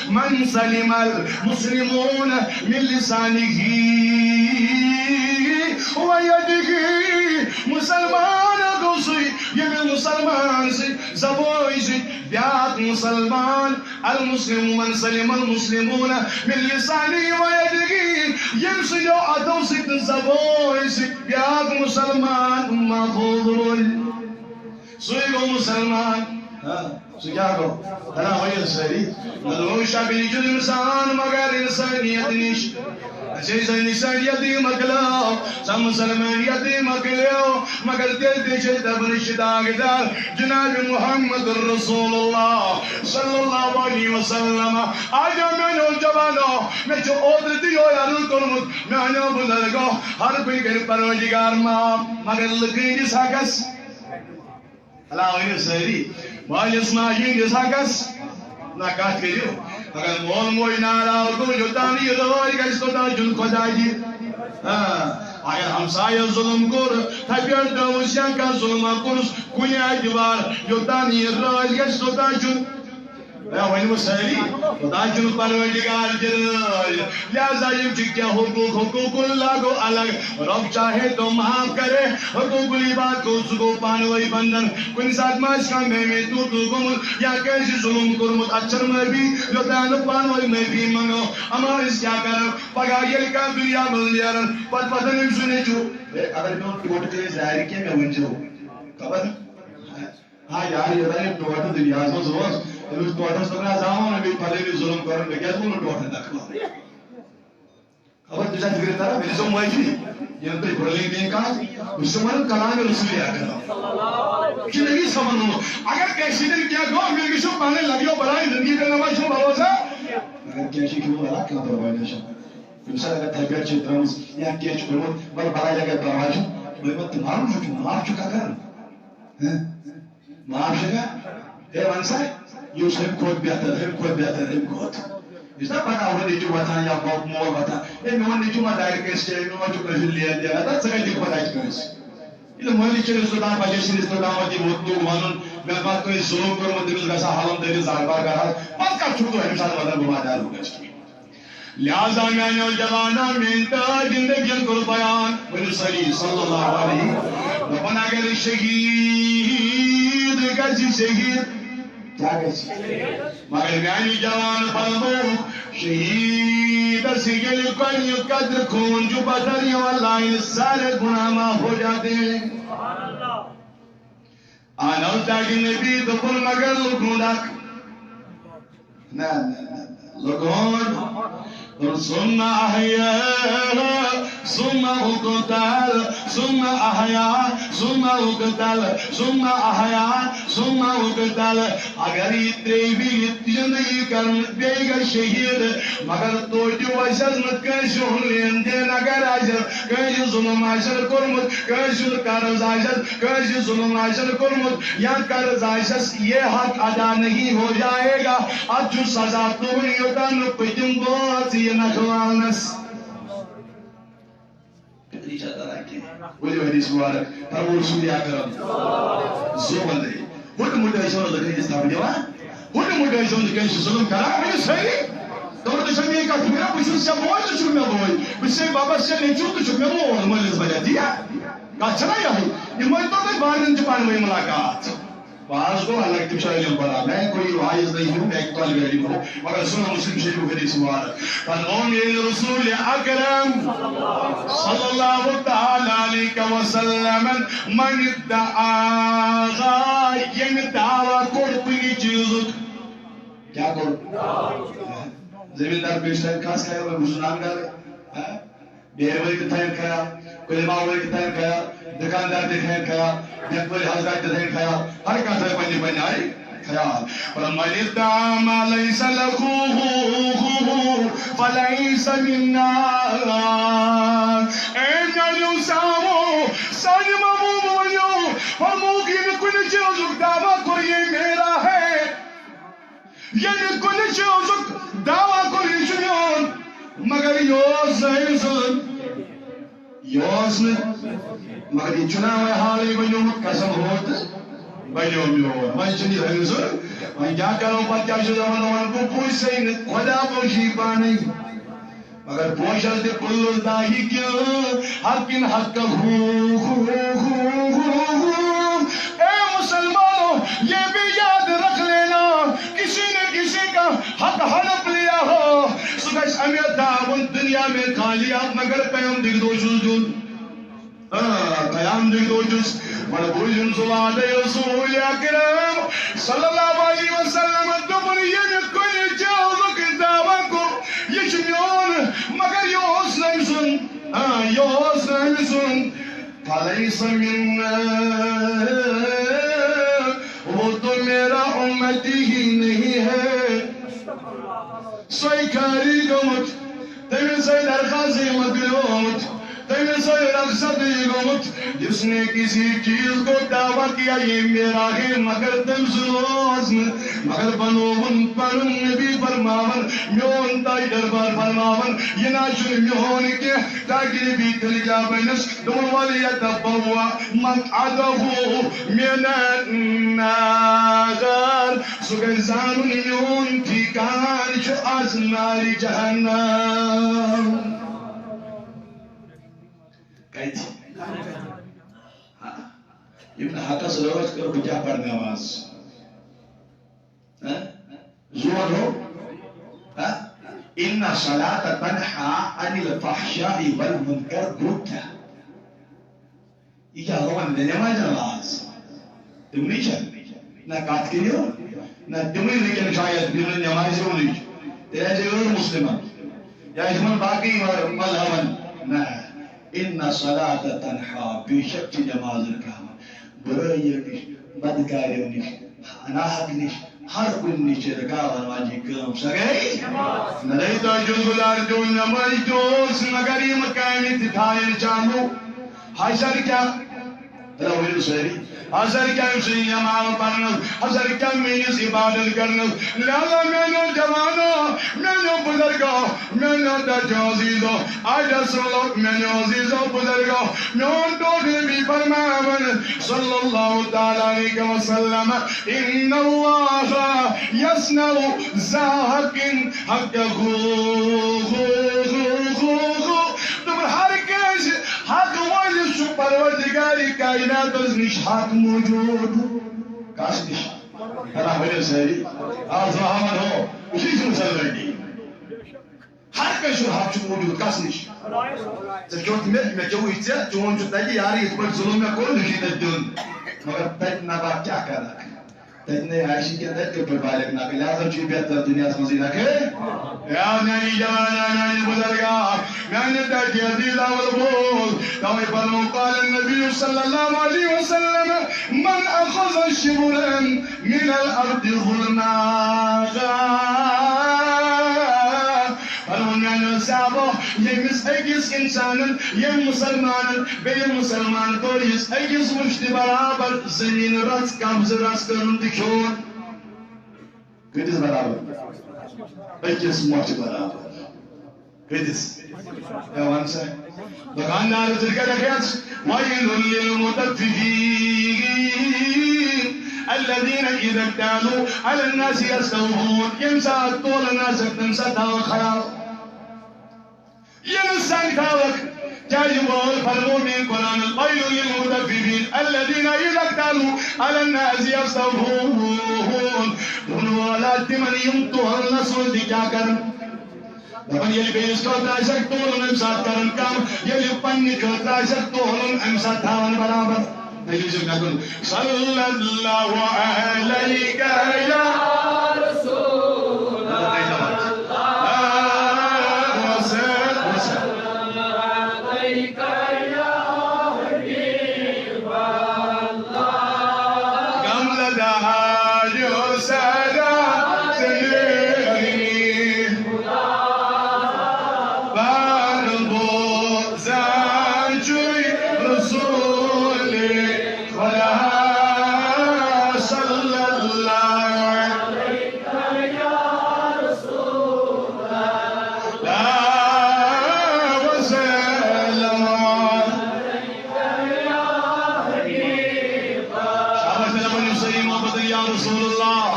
من سلم المسلمون من لسانه و یده۔ مسلمان گوٚو سُے، ییٚمہِ مسلمان سٕنٛدِ زبٲنۍ سۭتۍ بیٛاکھ مسلمان، المسلم من سلم المسلمون من لسانه و یده، ییٚمہِ سٕنٛدیو اَتھو سۭتۍ تہٕ زبٲنۍ سۭتۍ بیٛاکھ مسلمان محفوظ روزِ، سُے گوٚو مسلمان۔ ہاں، سُہ کیٛاہ گوٚو؟ ہنا ؤنِو سٲری۔ نہ روزِ شکلہِ ہُنٛد اِنسان مگر اِنسٲنیت نِش۔ اَسہِ ٲسۍ زَن اِنسٲنیتٕے مۄکلٲو، سۄ مُسلمٲنیتٕے مۄکلٲو، مگر تیٚلہِ تہِ چھِ أسۍ دَپان أسۍ چھِ داغدار جناب محمد رسول اللہ صلی اللہ علیہ وسلم۔ آ جا میٛانیو جوانو، مےٚ چھُ اوترٕ تہِ یِہوٚے عرض کوٚرمُت، میٛانیو بُزرگو، ہر کُنہِ کَرِ پروردگار معاف، مگر لُکہٕ ہٕنٛدِس حقس۔ اللہ ؤنِو سٲری، مٲلِس ماجہِ ہِنٛدِس حقس نہ کتھ کٔرِو۔ اگر مول موج ناراض گوٚو، یوٚتام نہٕ یہِ رٲچھ گژھِ، توٚتام چھُنہٕ خۄدا تہِ۔ ہاں، اگر ہمسایس ظُلم کوٚر، تھپٮ۪ٹھ ترٲوٕس یا کانٛہہ ظُلما کوٚرُس کُنہِ اعتبار، یوٚتام نہٕ یہِ رٲچھ گژھِ، توٚتام چھُنہٕ۔ ہے، ؤنِو سٲری، توٚتام چھُنہٕ پروردگار تہِ رٲچھ۔ لہذا یِم چھِ کینٛہہ حقوق، حقوق اللہ گوٚو الگ۔ رب چاہے تو معاف کرے، حقوق العباد گوٚو، سُہ گوٚو پانہٕ ؤنۍ بندن۔ کُنہِ ساتہٕ ما آسہِ کانٛہہ مےٚ مےٚ تو تو گوٚمُت یا کٲنٛسہِ ظُلُم کوٚرمُت، اَتھ چھَنہٕ معٲفی، یوٚتام نہٕ پانہٕ ؤنۍ معٲفی منٛگو۔ اما أسۍ کیٛاہ کرو؟ پگاہ ییٚلہِ کانٛہہ دُنیا منٛز نیران، پتہٕ وَتھان أمۍ سُنٛد نیٚچوٗ، ہے، اگر میون ٹوٹھ تہِ أسۍ دارِ کینٛہہ، مےٚ ؤنۍزیو۔ خبر؟ ہا یار، یوٚتام یہِ ٹوٹھ دُنیاہَس منٛز اوس، أمِس ٹوٹھَس توٚگ نہٕ آز زانُن، أمۍ پھَلٲنۍ ظُلُم کوٚرُن، مےٚ کیٛازِ ووٚنُن ٹوٹھَن تَکھ؟ خبر تُہۍ چھا فِکرِ تَران، مےٚ دِژیو معٲفی۔ ییٚلہِ تُہۍ بُرٕ لٔگۍ میٛٲنۍ کَتھ، بہٕ چھُسو وَنان کلامِ رسول اکرم۔ یہِ چھُ نبی صٲبَن ووٚنمُت۔ اگر کٲنٛسہِ سۭتۍ کینٛہہ گوٚو، مےٚ گٔژھِو پانَے لَگیو بَلاے، زِندگی پٮ۪ٹھ نہ وۄنۍ چھُنہٕ بھروسہ۔ اگر کینٛہہ چھُ کھیوٚمُت، وَلہٕ کانٛہہ پَرواے نہ چھُ۔ کُنہِ ساتہٕ اگر تھپٮ۪ٹھ چھِ ترٛٲمٕژ یا کینٛہہ چھُ کوٚرمُت، وَلہٕ بَلاے لَگے، پَرواے چھُنہٕ۔ مگر تِمَن چھُ معاف چھُ کَران۔ ہہ؟ معاف چھُ کَران۔ ہے وَن سا، یہِ اوس اَمہِ کھۄتہٕ بہتر، اَمہِ کھۄتہٕ بہتر، اَمہِ کھۄتہٕ۔ یُس نا پَتہٕ اَوَر نیٚچوٗ وۄتھان یا مو-، مول وۄتھان، ہے میون نیٚچوٗ ما دارِ کٲنٛسہِ کیٛازِ، مےٚ ما چھُ کٲنٛسہِ ہُنٛد لین دین، اَدٕ ژٕ کَتہِ دِکھ پَتہٕ اَتہِ کٲنٛسہِ؟ ییٚلہِ مٲلِس چھِ أسۍ توٚتام پَجَس چھِ أسۍ توٚتام وۄنۍ یہِ ووٚت توٚگ وَنُن، مےٚ ما کٲنٛسہِ ظُلُم کوٚرمُت، تٔمِس گژھِ ہا حَلَم دٲرِتھ زارٕ پار کَرٕ ہا، پَتہٕ کَتھ چھُکھ ژٕ اَمہِ ساتہٕ وَنان بہٕ ما دارٕ ہُہ گژھِ کِہیٖنۍ؟ لہذا میانیو جوانو، میٲنۍ تاج نبیَن کوٚر بیان، ؤنِو سٲری صلی اللہ علیہ۔ دوٚپُن اگر شہیٖد گژھِ شہیٖد، کیٛاہ گژھِ؟ مگر میانہِ جوان فرموو، شہیٖدس ییٚلہِ گۄڈٕنیُک قطرٕ خوٗن چھُ پتھر یِوان لاینہٕ، سارے گناہ معاف ہو جاتے ہیں۔ انو تاکہ نبی دوٚپُن مگر لوٚگ ہُنٛد اکھ۔ نہ، نہ، نہ، نہ۔ لوٚگ ہُنٛد۔ دوٚپُن، ثم احیا، ثم اقتل، ثم احیا، ثم اقتل، ثم احیا، ثم اقتل۔ اگر یہ ترٛیٚیہِ پھِرِ زندگی کرن، بیٚیہِ گژھِ شہید، مگر توتہِ وَسٮ۪س نہٕ کٲنٛسہِ ہُنٛد لین دین اگر آسٮ۪س، کٲنٛسہِ ظلم آسٮ۪س کوٚرمُت، کٲنٛسہِ ہُنٛد قرض آسٮ۪س، کٲنٛسہِ ظلم آسٮ۪س کوٚرمُت یا قرض آسٮ۪س، یہ حق ادا نہیں ہو جائے گا۔ اتھ چھُ سزا تُلُن، یوٚتام نہٕ پٔتِم بٲژ یِیہِ نکھٕ والنس۔ فکری چھا تران کینٛہہ؟ ؤلِو حدیث مبارک، فرموو رسول اکرم۔ زو بندے۔ ہُٹہٕ مُٹہٕ ٲسِو نہٕ لُکن ہٕنٛدِس تھپھ دِوان۔ ہُٹہٕ مُٹہٕ ٲسِو نہٕ کٲنٛسہِ ظُلُم کران۔ ؤنِو صحیح۔ تِمن تہِ چھےٚ میٛٲنۍ کتھ فِکرا، بہٕ چھُس ژےٚ بوے تہٕ ژٕ چھُکھ مےٚ بوے۔ بہٕ چھُسے ببس ژےٚ نیٚچوٗ تہٕ ژٕ چھُکھ مےٚ مول مٲلِس بدل۔ تی یا؟ کتھ چھَنا یِہوٚے؟ یہِ مٲنۍ تو تُہۍ بارنٮ۪ن چھِ پانہٕ ؤنۍ مُلاقات۔ واز گوٚو الگ، تِم چھِ علم پران۔ میں کوئی واعظ نہیں ہوں، میں ایک طالب علم ہوں، مگر سنو مسلم شریف حدیث مبارک۔ فرموو میٛٲنۍ رسول اکرم صلی اللہ تعالی علیہ وسلم، من ادعا، ییٚمہِ دعویٰ کوٚر کُنہِ چیٖزُک۔ کیٛاہ کوٚر؟ زٔمیٖندار پیش تھاوِ کھس کھایہِ وۄنۍ بہٕ چھُس نان گرٕ۔ ہہ؟ بیرٕ وٲلۍ تہِ تھاوَن خیال، کُلہِ ماہ وٲلۍ تہِ تھاوَن خیال، دُکاندار تہِ تھاوَن خیال، بینک وٲلۍ حضرات تہِ تھاوَن خیال، ہر کانٛہہ تھاوِ پننہِ پننہِ آیہِ خیال۔ فرموو، من ادعا ما لیس لہ فلیس منا۔ اے میانیو سامو، سانہِ محبوب ؤنِو، فرمووُکھ، ییٚمہِ کُنہِ چیٖزُک دعویٰ کوٚر، یہ میرا ہے۔ ییٚلہِ کُنہِ چیٖزُک دعویٰ کوٚر، یہِ چھُ میون، مگر یہِ اوس نہٕ أمۍ سُنٛد، یہِ اوس نہٕ، مگر یہِ چھُنہ وۄنۍ حالٕے بنیومُت، قسم ہو تہٕ بنیو میون۔ وۄنۍ چھُنہٕ یہِ أمۍ سُنٛد، وۄنۍ کیٛاہ کرو، پتہٕ کیٛاہ چھُ دپان، دپان، بہٕ پوٚز سٕے نہٕ، خۄدا پوٚز یی پانے۔ مگر پوشل تہِ پُلُس داہی کیوں، حق ان حق ہو، ہو، ہو، ہو، ہو۔ اے مسلمانوں، یہ بھی یاد رکھ لینا، کسی نے کسی کا حق ہڑپ لیا ہو، سُہ گژھِ اَمہِ داوُن دُنیا میں کھا لیا، مگر قیامتٕکۍ دۄہ چھُس دیُن۔ آ، قیامتٕکۍ دۄہ چھُس، مگر بوٗزِو سُہ وعدے رسول اکرم صلی اللہ علیہ وسلم دوٚپُن، ییٚمہِ کُنہِ چیٖزُک دعویٰ کوٚر، یہِ چھُ میون، مگر یہِ اوس نہٕ أمۍ سُنٛد۔ آ، یہِ اوس نہٕ أمۍ سُنٛد۔ فلیس منا، وہ تو میرا امتی ہی نہیں ہے۔ سُے خارج گوٚمُت، تٔمِس سُے درخواستٕے مۄکلیومُت، تٔمِس سُے رخصتٕے گوٚمُت، جس نے کسی چیز کو دعویٰ کیا، یہ میرا ہے، مگر تٔمۍ سُنٛد اوس نہٕ، مگر بنووُن پنُن۔ نبی فرماوان، میون تاج دربار فرماوان، یہِ نہ چھُنہٕ میون کینٛہہ، تاکہِ نبی تیٚلہِ کیٛاہ بنٮ۪س؟ دوٚپُن، وَلْيَتَبَوَّأْ مَقْعَدَهُ مِنَ النَّارِ۔ سُہ گژھِ زانُن، میون ٹھیکان چھُ از نارِ جہنم۔ کتہِ؟ ہاں۔ ییٚمۍ نہٕ حقس رٲچھ کٔر، بہٕ کیٛاہ پرٕ نٮ۪ماز؟ ہاں؟ زور ہو؟ ہاں؟ ان الصلاۃ تنہا عن الفحشاء والمنکر، گوٚو کیٛاہ؟ یہِ کیٛاہ لوگن مےٚ نٮ۪مازِ منٛز؟ تِمنٕے چھا؟ نہ کتھ کٔرِو، نہ تِمٕے وٕنکیٚن شاید بیٚیہِ نہٕ نٮ۪مازِ یِونٕے۔ تیٚلہِ آسہِ غٲر مسلمن۔ یا یِمن باقٕے مذہبن۔ نہ، ان الصلاۃ تنہا، بے شک چھِ نٮ۪ماز رُکاوان برٲییو نِش، بدکاریو نِش، ناحق نِش، ہر کُنہِ نِش چھِ رُکاوان واجیٚنۍ کٲم۔ سۄ گٔے؟ نہ لے تۄہہِ چھُس گُزار دیُن، نٮ۪مازِ تہِ اوس، مگر یِم کامہِ تہِ تھایَن چالوٗ۔ حشر کیٛاہ؟ تیٚلہِ ؤنِو سٲری، حشر کیٛاہ أمۍ سٕنٛز نٮ۪ماز پرنَس، حشر کیٛاہ میٛٲنِس عبادت کرنَس۔ لہذا میٛانیو جوانو، میٛانیو بُزرگو، میٛانیو دردیو عزیزو، آج اصل میٛانیو عزیزو بُزرگو، میون ٹوٹھ نبی فرماوان صلی اللہ تعالیٰ علیہ وسلم، ان اللہ یصنع ذا حق حقہ۔ دوٚپُن، ہر کٲنٛسہِ حق وٲلِس چھُ پروردگار کائناتس نِش حق موجود۔ کس نِش؟ اللہ ؤنِو سٲری۔ آز محمد ہو، یہِ چھُ مسلمٲنی۔ ہر کٲنٛسہِ ہُنٛد حق چھُ موجود۔ کس نِش؟ ژےٚ کیوٚت مےٚ، مےٚ کیوٚوُے ژےٚ، چون چھُ تَتہِ یارٕ، یِتھ پٲٹھۍ ظُلُم مےٚ کوٚر، مےٚ چھُے تَتہِ دیُن۔ مگر تتہِ نبا کیٛاہ کرکھ؟ تتہِ نے آسہِ کینٛہہ، تتہِ کِتھ پٲٹھۍ بالغ نقل؟ لہذا چھُ یہِ بہتر دُنیاہس منٛزٕے نقل۔ یا میٛانہِ جوانہ، میٛانہِ بُزرگا، میٛانہِ دردِ عزیزا، ول بوز۔ توے فرمو، قال النبی صلی اللہ علیہ وسلم، من اخذ شبرا من الارض ظلما۔ فرمو میٛانیو صحابو، ییٚمِس أکِس اِنسانن، ییٚمۍ مُسلمانن بیٚیہِ مُسلمان کوٚر یُس أکِس مُشتہِ برابر زٔمیٖن رژھ قبضہٕ رژھ کٔرٕن تہٕ کھیوٚن۔ کۭتِس برابر؟ أکِس مۄچھِ برابر۔ کۭتِس؟ ہے وَن سا۔ دُکاندارَس سۭتۍ کَتھ کَرٮ۪س؟ وَيْلٌ لِلْمُطَفِّفِينَ الَّذِينَ إِذَا اكْتَالُوا عَلَى النَّاسِ يَسْتَوْفُونَ۔ ییٚمہِ ساتہٕ تولَن آسٮ۪کھ، تَمہِ ساتہٕ تھاوَکھ خیال۔ ییٚمہِ ساتہٕ تھاوَکھ، کیٛازِ وول فرمو میٛٲنۍ قرآنَن، وَيْلٌ لِلْمُطَفِّفِينَ الَّذِينَ إِذَا اكْتَالُوا عَلَى النَّاسِ يَسْتَوْفُونَ۔ بۄن والا تِمَن یِم تولنَس منٛز تہِ کیٛاہ کَرَن؟ دَپان، ییٚلہِ بیٚیِس خٲطرٕ آسٮ۪کھ تولُن، اَمہِ ساتہٕ کَرَن کَم۔ ییٚلہِ پنٛنہِ خٲطرٕ آسٮ۪کھ تولُن، اَمہِ ساتہٕ تھاوَن برابر۔ دٔلیٖل چھِ مےٚ کُن۔ صلی اللہ علیک یا رسول اللہ۔ کم لگا جو سدا زندگی۔ بار بوزان چوی رسول خدا صلی اللہ علیہ وسلم۔ شاباش، تیٚلہِ ؤنِو سٲری محبتن یا رسول اللہ۔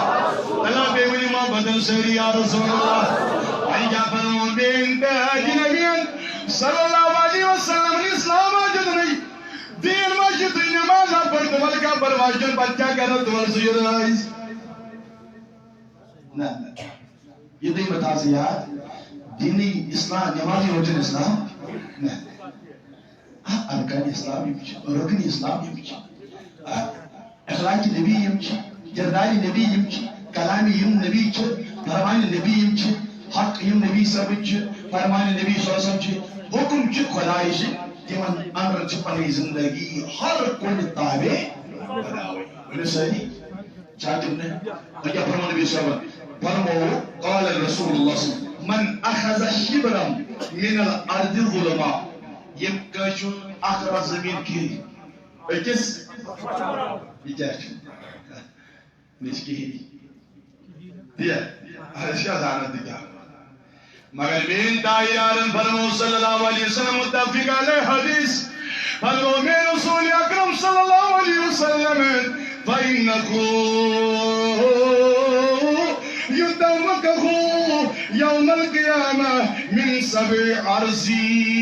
تیٚلہِ بیٚیہِ ؤنِو محبتن سٲری یا رسول اللہ۔ وۄنۍ کیٛاہ فرمو میٛٲنۍ تاج نبیَن صلی اللہ علیہ وسلم؟ اسلام ما دیُتنَے؟ دیٖن ما چھُ تُہۍ نماز پٔرِتھ وَلہٕ کیٛاہ پرواے چھُنہٕ، پتہٕ کیٛاہ کرو تِمن سُہ یہِ رٲضۍ؟ نہ، نہ۔ یہِ دوٚیمہِ تھاو ژٕ یاد، دینی اسلام، نمازی یوت چھُنہٕ اسلام۔ نہ۔ آ، ارکان اسلام یِم چھِ، رُکن اسلام یِم چھِ۔ آ، اخلاق نبی یِم چھِ، کردار نبی یِم چھِ، کلام یِم نبی چھِ، فرمان نبی یِم چھِ، حق یِم نبی صٲبٕنۍ چھِ، فرمان نبی صلی اللہ علیہ وسلم چھِ، حکم چھِ خدایہِ چھِ، تِمن اندر چھِ پنٕنۍ زندگی ہر کُنہِ تابع بناوٕنۍ۔ ؤنِو سٲری۔ چھا کِنہٕ نہٕ؟ وۄنۍ کیٛاہ فرموو نبی صٲبن؟ فرموو، قال رسول اللہ صلی اللہ علیہ وسلم، من اخذ شبرا من الارض ظلما۔ ییٚمۍ کٲنٛسہِ ہُنٛد اکھ رژھ زٔمیٖن کھیٚیہِ، أکِس، یہِ کیٛاہ چھُ؟ مےٚ چھِ کِہیٖنۍ۔ تہِ، أسۍ کیٛاہ زانان تہِ کیٛاہ؟ مگر میٛٲنۍ تاج یارن فرموو صلی اللہ علیہ وسلم، متفق علیہ حدیث، فرموو میٛٲنۍ رسول اکرم صلی اللہ علیہ وسلم، فإنه يطوقه يوم القيامة من سبع أرضين۔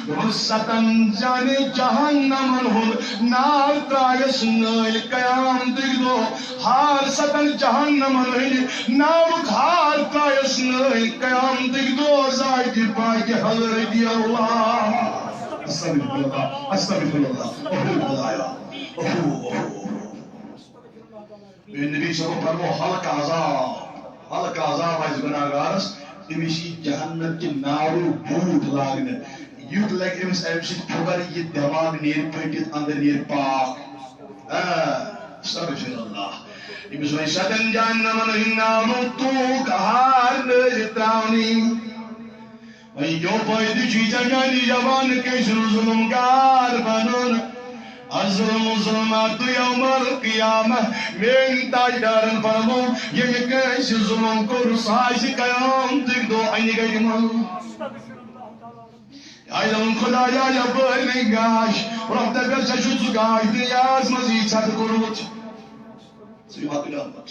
دوٚپُن، ستن جانہِ جہنمن ہُنٛد نار ترٛایس نٲلۍ قیامتٕکۍ دۄہ۔ ہار ستن جہنمن ہٕنٛدِ نارُک ہار ترٛایس نٲلۍ قیامتٕکۍ دۄہ ذاتِ پاکہِ حضرت اللہ۔ استغفر اللہ، استغفر اللہ۔ اوہو خدایا، اوہو، اوہو، اوہو۔ میٛٲنۍ نبی صٲب فرموو، ہلکہٕ عذاب، ہلکہٕ عذاب آسہِ گُناہگارس، تٔمِس یی جہنم کہِ نارُک بوٗٹھ لاگنہٕ۔ یُتھ لگہِ أمِس اَمہِ سۭتۍ پھُکر، یہِ دٮ۪ماغ نیرِ پھٔٹِتھ، اندر نیرِ پاک۔ آ، استغفر اللہ۔ أمِس وۄنۍ ستن جہنمن ہٕنٛدۍ نارُک توٗک ہار نٲرِتھ ترٛاونٕے۔ وۄنۍ کیٛاہ فٲیدٕ چھُے ژےٚ میٛانہِ جوانہٕ کٲنٛسہِ ہُنٛد ظُلُم گار بنُن؟ الظلم ظلمات یوم القیامہ، میٛٲنۍ تاجدارن فرموو، ییٚمہِ کٲنٛسہِ ظُلُم کوٚر، سُہ آسہِ قیامتٕکۍ دۄہ انہِ گٹہِ منٛز۔ آے دوٚپُن، خدایا، یپٲرۍ نہٕ گاش، رۄب دپیس، ژےٚ چھُتھ سُہ گاش دُنیاہس منٛز یی ژھٮ۪تہٕ کوٚرمُت۔ سُہ چھُ مۄکلیومُت۔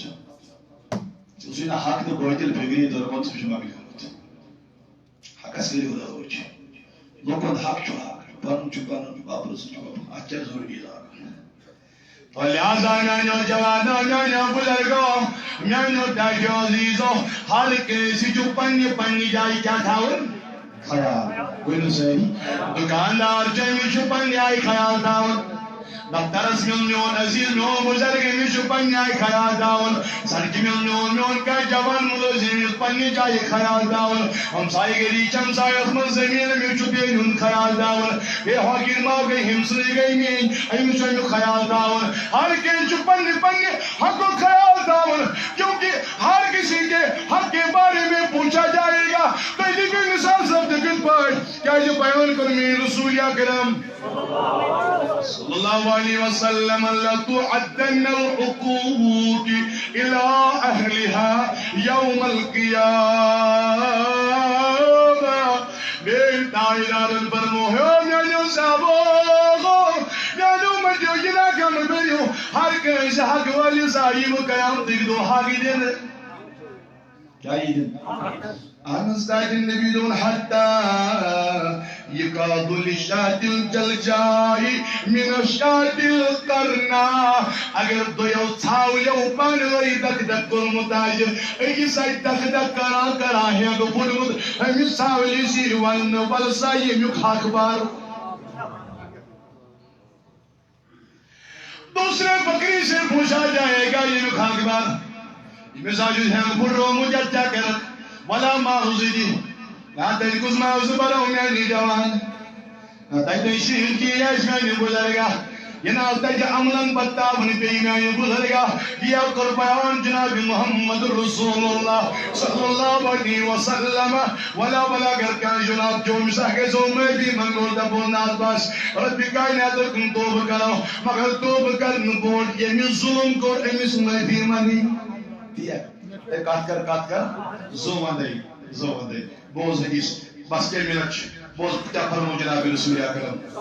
سُہ چھُ نہٕ حق تہٕ بٲطِل فِکری توٚرمُت، سُہ چھُ مۄکلیومُت۔ حقس کٔرِو رٲچھ۔ لوٗکن حق چھُ حق، پنُن چھُ پنُن، پاپرٕ سُہ چھُ پاپُر۔ اتھ کیٛاہ ضروٗری لاگُن؟ تو لہذا میٛانیو جوانو، میٛانیو بُزرگو، میٛانیو ٹاٹھیو عزیزو، ہر کٲنٛسہِ چھُ پننہِ پننہِ جایہِ کیٛاہ تھاوُن؟ خیال۔ ؤنِو سٲری۔ دُکاندار چھُ، أمِس چھُ پننہِ آیہِ خیال تھاوُن۔ دفترس منٛز میون عزیز، میون بُزرگ، أمِس چھُ پننہِ آیہِ خیال تھاوُن۔ سڑکہِ منٛز میون، میون کانٛہہ جوان مُلٲزِم، أمِس پننہِ جایہِ خیال تھاوُن۔ ہمسایہِ گٔری چھِ، ہمسایس منٛز زٔمیٖن، أمِس چھُ بیٚیہِ ہُنٛد خیال تھاوُن۔ ہے ہۄکھٕنۍ ما گٔے، ہُمسٕے گٔے میٛٲنۍ، أمِس چھُ اَمیُک خیال تھاوُن۔ ہر کٲنٛسہِ چھُ پننہِ پننہِ حقُک خیال تھاوُن، کیونکہ ہر کسی کے حق کے بارے میں پوچھا جائے گا۔ تُہۍ دِیِو مثال سمجھِو کِتھ پٲٹھۍ؟ کیٛازِ بیان کوٚر میٛٲنۍ رسول اکرم صلی اللہ علیہ وسلم، "لتؤدن الحقوق الی اہلہا یوم القیامہ۔" میٛٲنۍ تاجدارن فرمو، ہے میٛانیو صحابو، میٛانیو مٔنٛزیو، یہِ نہ کم کٔرِو، ہر کٲنٛسہِ حق وٲلِس آیہِ بہٕ قیامتٕکۍ دۄہ حق دِنہٕ۔ کیٛاہ یی دِنہٕ؟ اہن حظ، تاج نبی دوٚپُن، "حتی یقاد لشاة الجلجاء من الشاة القرناء۔" اگر دۄیو ژھاولیو پانہٕ ؤنۍ دک دک کوٚرمُت آسہِ، أکِس آسہِ دک دک کران کران ہینٛگ پھُٹمُت، أمِس ژھاولِس یی وننہٕ، "ولہٕ سا ییٚمیُک حق بر۔" دوسرے بکری سے پوچھا جائے گا، ییٚمیُک حق بر؟ ییٚمِس آسہِ ہینٛگ پھُٹرومُت، یتھ کیٛاہ کرکھ؟ ولا ماز دی۔ نہ تتہِ کُس ماز برو میٛانہِ جوان؟ نہ تتہِ شیٖن کی آسہِ میٛانہِ بُزرگا۔ یہِ نہ تتہِ عملن پتاوٕنۍ پیٚیہِ میٛانہِ بُزرگا۔ یہِ کوٚر بیان جناب محمد رسول اللہ صلی اللہ علیہ وسلم۔ ولا، ولا، اگر کانٛہہ جناب جوٚم سا گژھو معٲفی منٛگو، دپو، نہ حظ بس، رب کائنات کُن توبہٕ کرو، مگر توبہٕ کرنہٕ برونٛٹھ ییٚمِس ظلم کوٚر، أمِس معٲفی منٛگٕنۍ۔ تی ہے۔ اے، کتھ کر، کتھ کر، زو وندے، زو وندے۔ بوز حدیث، بس کینٛہہ منٹ چھِ۔ بوز کیٛاہ فرمو جناب رسول اکرم۔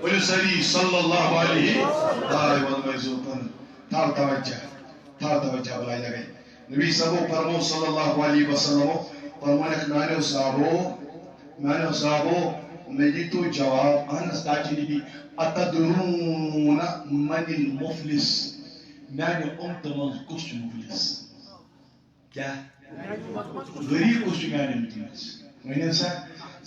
ؤنِو سٲری صلی اللہ علیہ وآلہ وسلم۔ تھاو توجہ، تھاو توجہ بلایہِ لگے۔ نبی صاحبو فرمو صلی اللہ علیہ وسلم، فرمانکھ میانیو صحابو، میانیو صحابو، مےٚ دیٖتو جواب، اہن حظ، تاکہِ نبی، اتدرون من المفلس؟ میانہِ امتہٕ منٛز کُس چھُ مفلس؟ کیٛاہ؟ غریب کُس چھُ میانہِ امتہٕ منٛز؟ ؤنِو سا،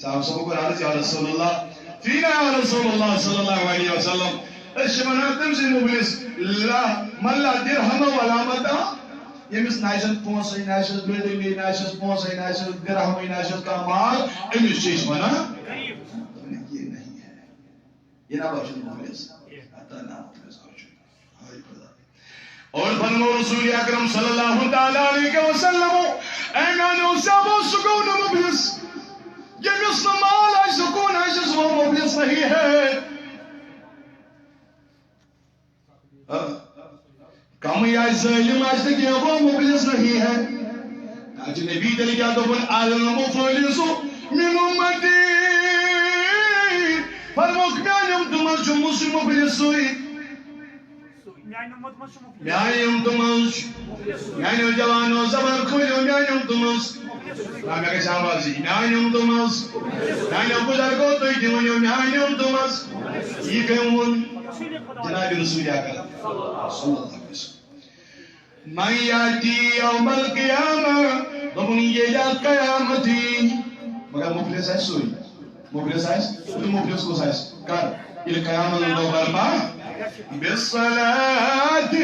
صاحب صٲب کوٚر عرض، یا رسول اللہ، فینا یا رسول اللہ صلی اللہ علیہ وسلم، أسۍ چھِ وَنان تٔمۍ سٕے مُفلِس، لا، من لا درہم ولا متاع، ییٚمِس نہٕ آسن پونٛسَے، نہ آسٮ۪س building-ٕے، نہ آسٮ۪س پونٛسَے، نہ آسٮ۪س درہمٕے، نہ آسٮ۪س کانٛہہ مال، أمِس چھِ أسۍ وَنان، یہ نہیں ہے۔ یہ نہ بچن مُفلِس، عطا نہ مُفلِس آو چھُ۔ ہاے خدا۔ اور فرمو رسول اکرم صلی اللہ تعالیٰ علیہ وسلم، اے میانیو صحابو، سُہ گوٚو نہٕ مُفلِس، ییٚمِس نہٕ مال آسہِ، سکوٗن آسہِ، سُہ مُفلِس نہیں ہے۔ ہاں۔ کمٕے آسہِ، ظٲلِم آسہِ نہٕ کینٛہہ، وہ مُفلِس نہیں ہے۔ تاج نبی تیٚلہِ کیٛاہ دوٚپُن؟ المفلس من امتی۔ فرموکھ، میانہِ اُمتہٕ منٛز چھُ مُس-، مُفلِس سُے۔ میانہِ اُمتہٕ منٛز چھُ مُفلِس۔ میانہِ اُمتہٕ منٛز چھُ۔ میانیو جوانو زبان کھوٗلِو، میانہِ اُمتہٕ منٛز۔ نہ، مےٚ گژھِ آواز یِنۍ۔ میانہِ اُمتہٕ منٛز۔ میانیو بُزرگو، تُہۍ تہِ ؤنِو، میانہِ اُمتہٕ منٛز۔ یہِ کٔمۍ ووٚن؟ جناب رسول اکرم صلی اللہ علیہ وسلم۔ من یاتی یوم القیامہ، دوٚپُن، ییٚلہِ قیامت یی۔ مگر مُفلِس آسہِ سُے۔ مُفلِس آسہِ، تہٕ مُفلِس کُس آسہِ؟ کر؟ ییٚلہِ قیامت دۄہ برپا۔ بصلاة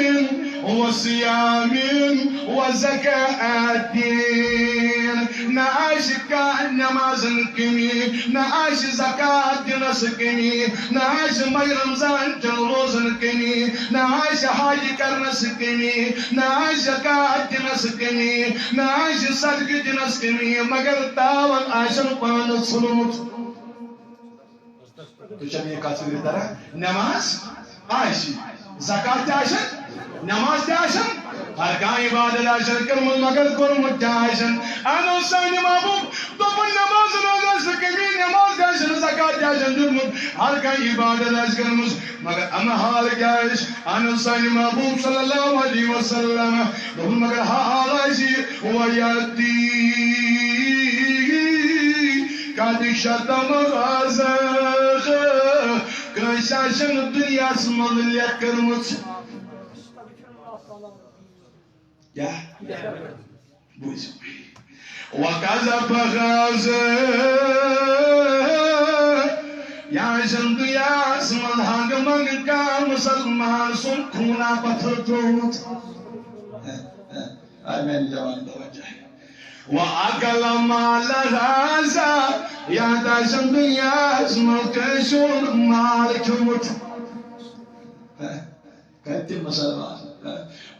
و صیام و زکاة۔ نہ آسہِ کانٛہہ نمازن کمی، نہ آسہِ زکات دِنس کمی، نہ آسہِ ماہِ رمضان چٮ۪ن روزن کمی، نہ آسہِ حج کرنس کمی، نہ آسہِ زکات دِنس کمی، نہ آسہِ صدقہٕ دِنس کمی، مگر تاون آسن پانس ژھُنمُت۔ تُہۍ چھا میٲنۍ کتھ فکرِ تران؟ نماز آسہِ، زکات تہِ آسن، نماز تہِ آسن، ہر کانٛہہ عبادت آسن کٔرمٕژ، مگر کوٚرمُت تہِ آسن۔ اہن حظ، سانہِ محبوب دوٚپُن، نماز نہ حظ آسہِ نہٕ کٔمی، نماز تہِ آسن، زکات تہِ آسن دیُتمُت، ہر کانٛہہ عبادت آسہِ کٔرمٕژ، مگر اما حال کیٛاہ آسہِ؟ اہن حظ، سانہِ محبوب صلی اللہ علیہ وسلم دوٚپُن، مگر حال آسہِ، ویاتی قد شتم غازہ، کٲنٛسہِ آسن دُنیاہس منٛز لیکھ کٔرمٕژ۔ کیٛاہ؟ بوٗزِو۔ وقذف غازہ، یا زن دنیاہس منٛز ہنگہٕ منگہٕ کانٛہہ مسلمان سُنٛد خوٗنا پتھر ترٛوومُت۔ آ میانہِ جوان توجہ۔ وأكل مال هذا، یا تہِ آسن دنیاہس منٛز کٲنٛسہِ ہُنٛد مال کھیوٚمُت۔ کتہِ تہِ مسلمان۔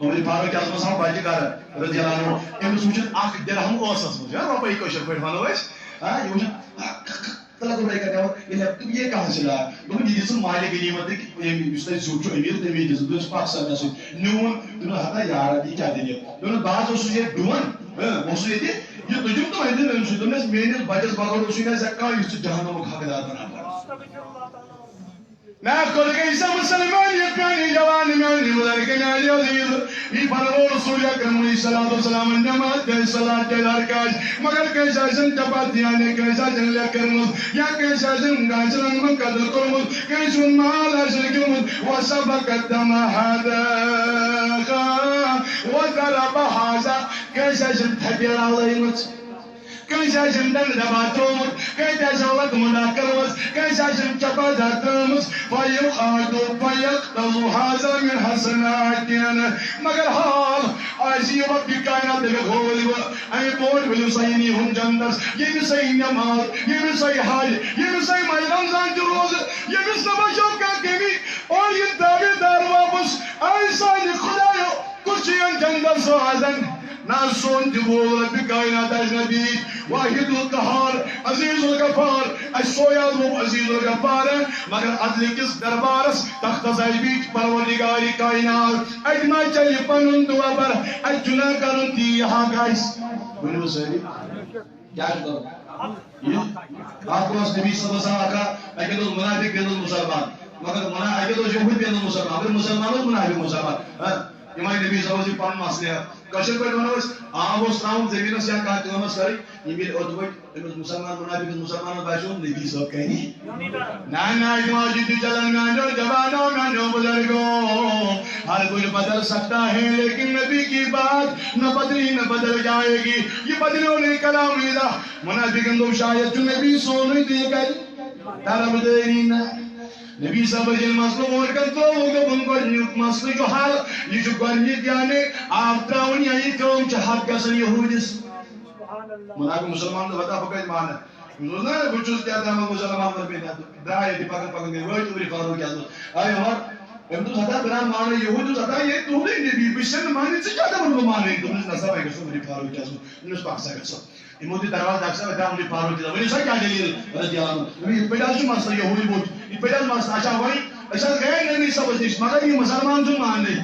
عمر فاروق اعظمس آو بچہِ گرٕ رضی اللہ عنہ، أمِس وُچھُن اکھ درہم اوسس منٛز، یا رۄپے کٲشِر پٲٹھۍ ونو أسۍ، آ، یہِ وُچھُن، آ، تلہ گوٚبرے کرناوان، ییٚلہِ ہیٚکہٕ تہٕ یہِ کانٛہہ چھِ لا، دوٚپُن، یہِ دِژٕن مالہِ غنیمتٕکۍ، ییٚمۍ یُس تۄہہِ زیُٹھ چھُ، أمیٖر، تٔمی دِژٕن، دوٚپُس، پکھ سا مےٚ سۭتۍ۔ نیوٗن، دوٚپُن، ہتا یارا، یہِ کیٛاہ دٔلیٖل؟ دوٚپُن، بہٕ حظ اوسُس ییٚتہِ ڈُوان، ہہ، اوسُس ییٚتہِ، یہِ تُجُم تہٕ وۄنۍ دیُن أمۍ سٕے۔ دوٚپنَس، میٛٲنِس بَچَس بغٲر اوسُے نہٕ ژےٚ کانٛہہ یُتھ ژٕ جہنمُک حقدار بناوان۔ مےٚ کوٚر گٔے سا مُسلمان، یہِ میٛانہِ جوان، میٛانہِ بُزرگ، میٛانہِ عزیٖز۔ یہِ فرموو رسول اکرم علیہ الصلوۃ والسلام، نماز دے صلات دے ہر کٲنٛسہِ، مگر کٲنٛسہِ آسن چپاتیانے، کٲنٛسہِ آسن لیٚکھ کٔرمٕژ، یا کٲنٛسہِ آسن گاسرن منٛز قتل کوٚرمُت، کٲنٛسہِ ہُنٛد مال آسن کھیوٚمُت، وسفک دم هذا وضرب هذا، کٲنٛسہِ آسن تھپیڑ لٲیمٕژ۔ کٲنٛسہِ آسٮ۪م ڈنٛڈٕ ڈبا ترٛوومُت، کٲنٛسہِ آسٮ۪م لتہٕ مۄنڈا کٔرمٕژ، کٲنٛسہِ آسٮ۪م چپاتا ترٛٲومٕژ، فیُؤخذ فیُقتل هذا من حسناتنا۔ مگر حال آسہِ یہِ رۄبِ کائنات دَپہِ، ہو ؤلِو، اَمہِ برونٛٹھ ؤلِو سا یہِ نیٖہُن جنتس، ییٚمِس سا یہِ نٮ۪ماز، ییٚمِس سا یہِ حج، ییٚمِس سا یہِ ماہِ رمضان تہِ روزٕ، ییٚمِس نہ بچو کانٛہہ کٔمی، اور یہِ دعوے دار واپس آے سانہِ خدایو۔ کُس چھُ یِوان جنتس سُہ آزن؟ نہ سون تہِ وول رۄبِ کائنات اجنبی، واحد القہار، عزیز الغفار۔ اَسہِ سوے آز ووٚن عزیز الغفار، مگر عدلہِ کِس دربارس تختس آسہِ بیٖٹھ پروردگارِ کائنات۔ اَتہِ ما چلہِ پنُن دُعا بر، اَتہِ چھُنہ کرُن تی حق آسہِ۔ ؤنِو سٲری۔ کیٛاہ چھُ کرُن؟ یہِ اکھ اوس نبی صلی اللہ علیہ وسلم اکھ، اکہِ دۄہ اوس منافق، بیٚیہِ دۄہ اوس مُسلمان۔ مگر منا-، اکہِ دۄہ اوس یہوٗدۍ، بیٚیہِ دۄہ اوس مُسلمان۔ مگر مُسلمان اوس منافق مُسلمان۔ ہاں؟ یِم آیہِ نبی صٲبَس یہِ پَنُن مسلہٕ ہٮ۪تھ۔ کٲشِر پٲٹھۍ وَنو أسۍ، آب اوس ترٛاوُن زٔمیٖنَس یا کانٛہہ کٲم ٲس کَرٕنۍ، یِم ییٚلہِ اوٚت ؤتھۍ، أمِس مُسلمان منافقَس مُسلمانَس باسیٚو نبی صٲب کَرِ۔ نہ، نہ، اَتہِ ما چھُ تہِ چلان میٛانیو جوانو، میٛانیو بُزرگو۔ ہر کوئی بدل سکتا ہے، لیکن نبی کی بات نہ بدلی، نہ بدل جائے گی۔ یہِ بدلیو نہٕ کلام اللہ۔ منافقن دوٚپ، شاید چھُ نبی سونُے تہٕ یہِ کرِ طرفدٲری نہ۔ نبی صٲبَس ییٚلہِ مسلہٕ برونٛٹھ کَنہِ ترٛووُکھ، دوٚپُن، گۄڈٕنیُک مسلہٕ چھُ حل، یہِ چھُ گۄڈٕنیُک، یعنی آب ترٛاوُن یا یہِ کٲم چھِ حق گژھان یہوٗدِس۔ منافق مُسلمان دوٚپ، ہتا بہٕ کَتہِ مانہٕ؟ یہِ اوس نہ، بہٕ چھُس کیٛاہ تامَتھ مُسلمان، مگر بیٚیہِ نہ، درٛاے أتی پَکان پَکان گٔے وٲتۍ عمرِ فاروق اعظمَس۔ آے عمر، أمۍ دوٚپُس، ہتا بہٕ نہ مانَے یہوٗدۍ، دوٚپُس، ہتا ییٚتہِ تُہُنٛدُے نبی، بہٕ چھُس نہٕ مانٕنۍ، ژٕ کیٛاہ دَپان بہٕ مانَے؟ دوٚپُن، نہ سا، وۄنۍ گژھو عمرِ فاروق اعظمَس۔ مےٚ دوٚپُس، پَکھ سا گژھو۔ یِمو دیُت دروازٕ ڈاکٹر صٲب، اَتہِ آو عمرِ فاروق تہِ۔ ؤنِو سا کیٛاہ دٔلیٖل؟ رضی اللہ عنہ۔ دوٚپُن، یِتھ پٲٹھۍ حظ چھُ مسلہٕ یہوٗدۍ ووٚتھ، یِتھ پٲٹھۍ حظ مسلہٕ۔ اچھا، وۄنۍ أسۍ حظ گٔیے نبی صٲبَس نِش، مگر یہِ مُسلمان چھُنہٕ ماننٕے۔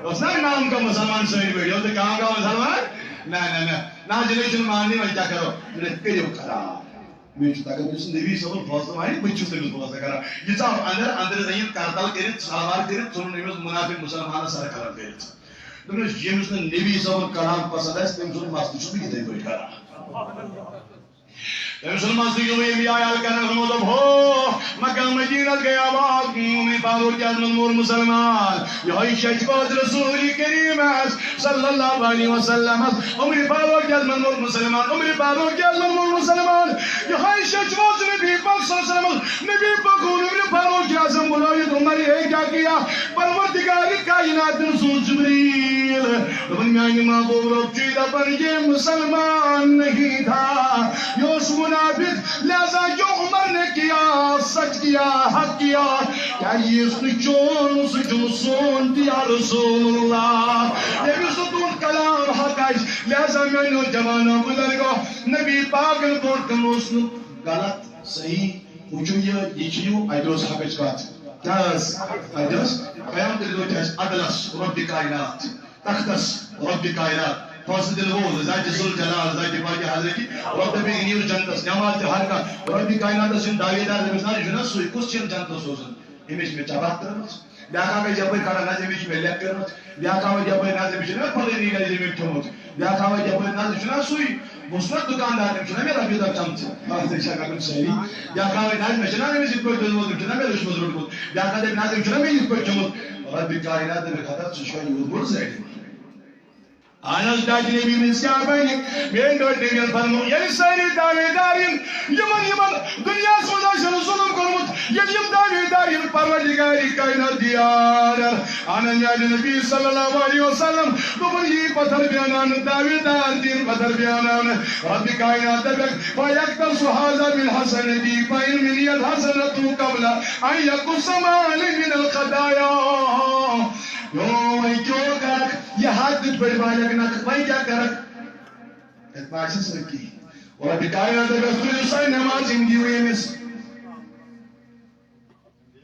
اوس نا نام کا مُسلمان سٲنۍ پٲٹھۍ، یہِ اوس نہٕ کام کا مُسلمان۔ نہ، نہ، نہ، نہ حظ، یہِ چھُنہٕ ماننٕے، وۄنۍ کیٛاہ کَرو؟ دوٚپُن، کٔرِو خراب۔ مےٚ چھُ تَگان، یُس نبی صٲبُن فٲصلہٕ وَنہِ، بہٕ تہِ چھُس تٔمِس فٲصلہٕ کَران۔ یہِ ژاو اَندَر، اَندَر زَن یہِ کرتل کٔرِتھ، سلوار کٔرِتھ، ژھُنُن أمِس مُنافِق مُسلمانَس سَر قلم کٔرِتھ۔ دوٚپمَس، ییٚمِس نہٕ نبی صٲبُن کلام پسنٛد آسہِ، تٔمۍ سُنٛد مسلہٕ چھُس بہٕ یِتھَے پٲٹھۍ کران۔ تٔمۍ سُنٛد مسلہٕ چھُس بہٕ ییٚمہِ آیہِ حل کران، دوٚپمو، دوٚپ، ہو، مکہ مدینہ گٔے آباد، عمرِ فاروق اعظمَن موٚر مُسلمان۔ یِہوٚے شیٚچھ وٲژ رسول کریٖمَس صلی اللہ علیہ وسلمَس۔ عمرِ فاروق اعظمَن موٚر مُسلمان، عمرِ فاروق اعظمَن موٚر مُسلمان۔ یِہوٚے شیٚچھ وٲژ نبی پاک صلی اللہ علیہ وسلمَس۔ نبی پاک ووٚن عمرِ فاروق اعظم بُلٲوِتھ، عمر، ہے کیٛاہ کیٛاہ؟ پروردگار کائناتن سوز جبریل۔ دوٚپُن، میانہِ محبوب رۄب چھُے دپان، یہِ مسلمان نہیں تھا، یہ اس منافق، لہذا جو عمر نے کیا، سچ کیا، حق کیا، کیا یہ اس نے چون، سُہ چھُنہٕ سون تہِ یا رسول اللہ۔ ییٚمِس نہٕ تُہُنٛد کلام حق آسہِ، لہذا میانیو جوانو بُزرگو، نبی پاکن برونٛٹھ کُن اوس نہٕ غلط، صحیح، ہُہ چھُ یہِ، یہِ چھُ یہِ، اَتہِ اوس حقٕچ کَتھ۔ کیٛاہ ٲس؟ اَتہِ اوس قیامتٕکۍ دۄہ چھِ اَسہِ عدلَس، رۄبِ کائنات، تختَس، رۄبِ کائنات، فٲصلہٕ دِنہٕ وول، ذاتِ ذوالجلال، ذاتِ پاکِ حضرتِ، رۄب دَپہِ، یہِ نِیِو جنتَس، نٮ۪ماز تہِ ہر کانٛہہ۔ رۄبِ کائناتَس یِم دعویدار دٔپِس، نہ، یہِ چھُنہ سُے، کُس چھُنہٕ جنتَس سوزُن؟ أمِس چھِ مےٚ چپاتھ ترٲومٕژ۔ بیٛاکھ ہا گژھِ یَپٲرۍ کھڑا، نہ حظ، أمِس چھِ مےٚ لیٚکھ کٔرمٕژ۔ بیٛاکھ ہا وَنہِ یَپٲرۍ، نہ حظ، أمِس چھِ مےٚ فلٲنی گرِ زٔمیٖن تھوٚومُت۔ بیٛاکھ ہا وَنہِ یَپٲرۍ، نہ حظ، یہِ چھُنہ سُے، بہٕ چھُس نہ دُکاندار، أمِس چھُنہ مےٚ رۄپیہِ دَہ چَمژٕ۔ اَتھ تہِ چھا کَرُن صحیح؟ بیٛاکھ ہا وَنہِ، نہ حظ، مےٚ چھُنہ أمِس یِتھ پٲٹھۍ دیُتمُت، أمِس چھُنہ مےٚ رِشوَت روٚٹمُت۔ بیٛاکھ ہا دَپہِ، نہ حظ، أمِس چھُنہ مےٚ یِتھ پٲٹھۍ کھیوٚمُت۔ رۄبِ کائنات دَپہِ، خطا، ژٕ چھُکھ یوٗت بوٚڑ ظٲلِم۔ اہن حظ، ٹاٹھۍ نبی ؤنِس کیٛاہ بنہِ؟ میٛٲنۍ ٹٲٹھۍ نبیَن فرموو، ییٚلہِ سٲری دعوے دار یِن، یِمن، یِمن دُنیاہَس منٛز آسن ظُلم کوٚرمُت، ییٚلہِ یِم دعوے دار یِن پروردگارِ کائنات دیار، اہن حظ، میٛانہِ نبی صلی اللہ علیہ وسلم دوٚپُن، یی پتھر بیاناونہٕ، دعوے دار دِن پتھر بیاناونہٕ، ربِ کائنات دَپٮ۪کھ، فَيَقْتَصُ هَذَا مِنْ حَسَنَتِهِ فَإِنَّ مِنِّي يَدْ حَسَنَةٌ قَبْلَ أَنْ يَقُصَّ مَا عَلَيْهِ مِنَ الْخَطَايَا۔ یو وۄنۍ کیٛاہ کَرَکھ؟ یہِ حد پٮ۪ٹھ والٮ۪کھ نَکھ، وۄنۍ کیٛاہ کَرَکھ؟ اَتہِ ما آسہِ سۭتی۔ رۄبِ کائنات دَپٮ۪س، تُلِو سا نٮ۪ماز، یِم دِیِو أمِس۔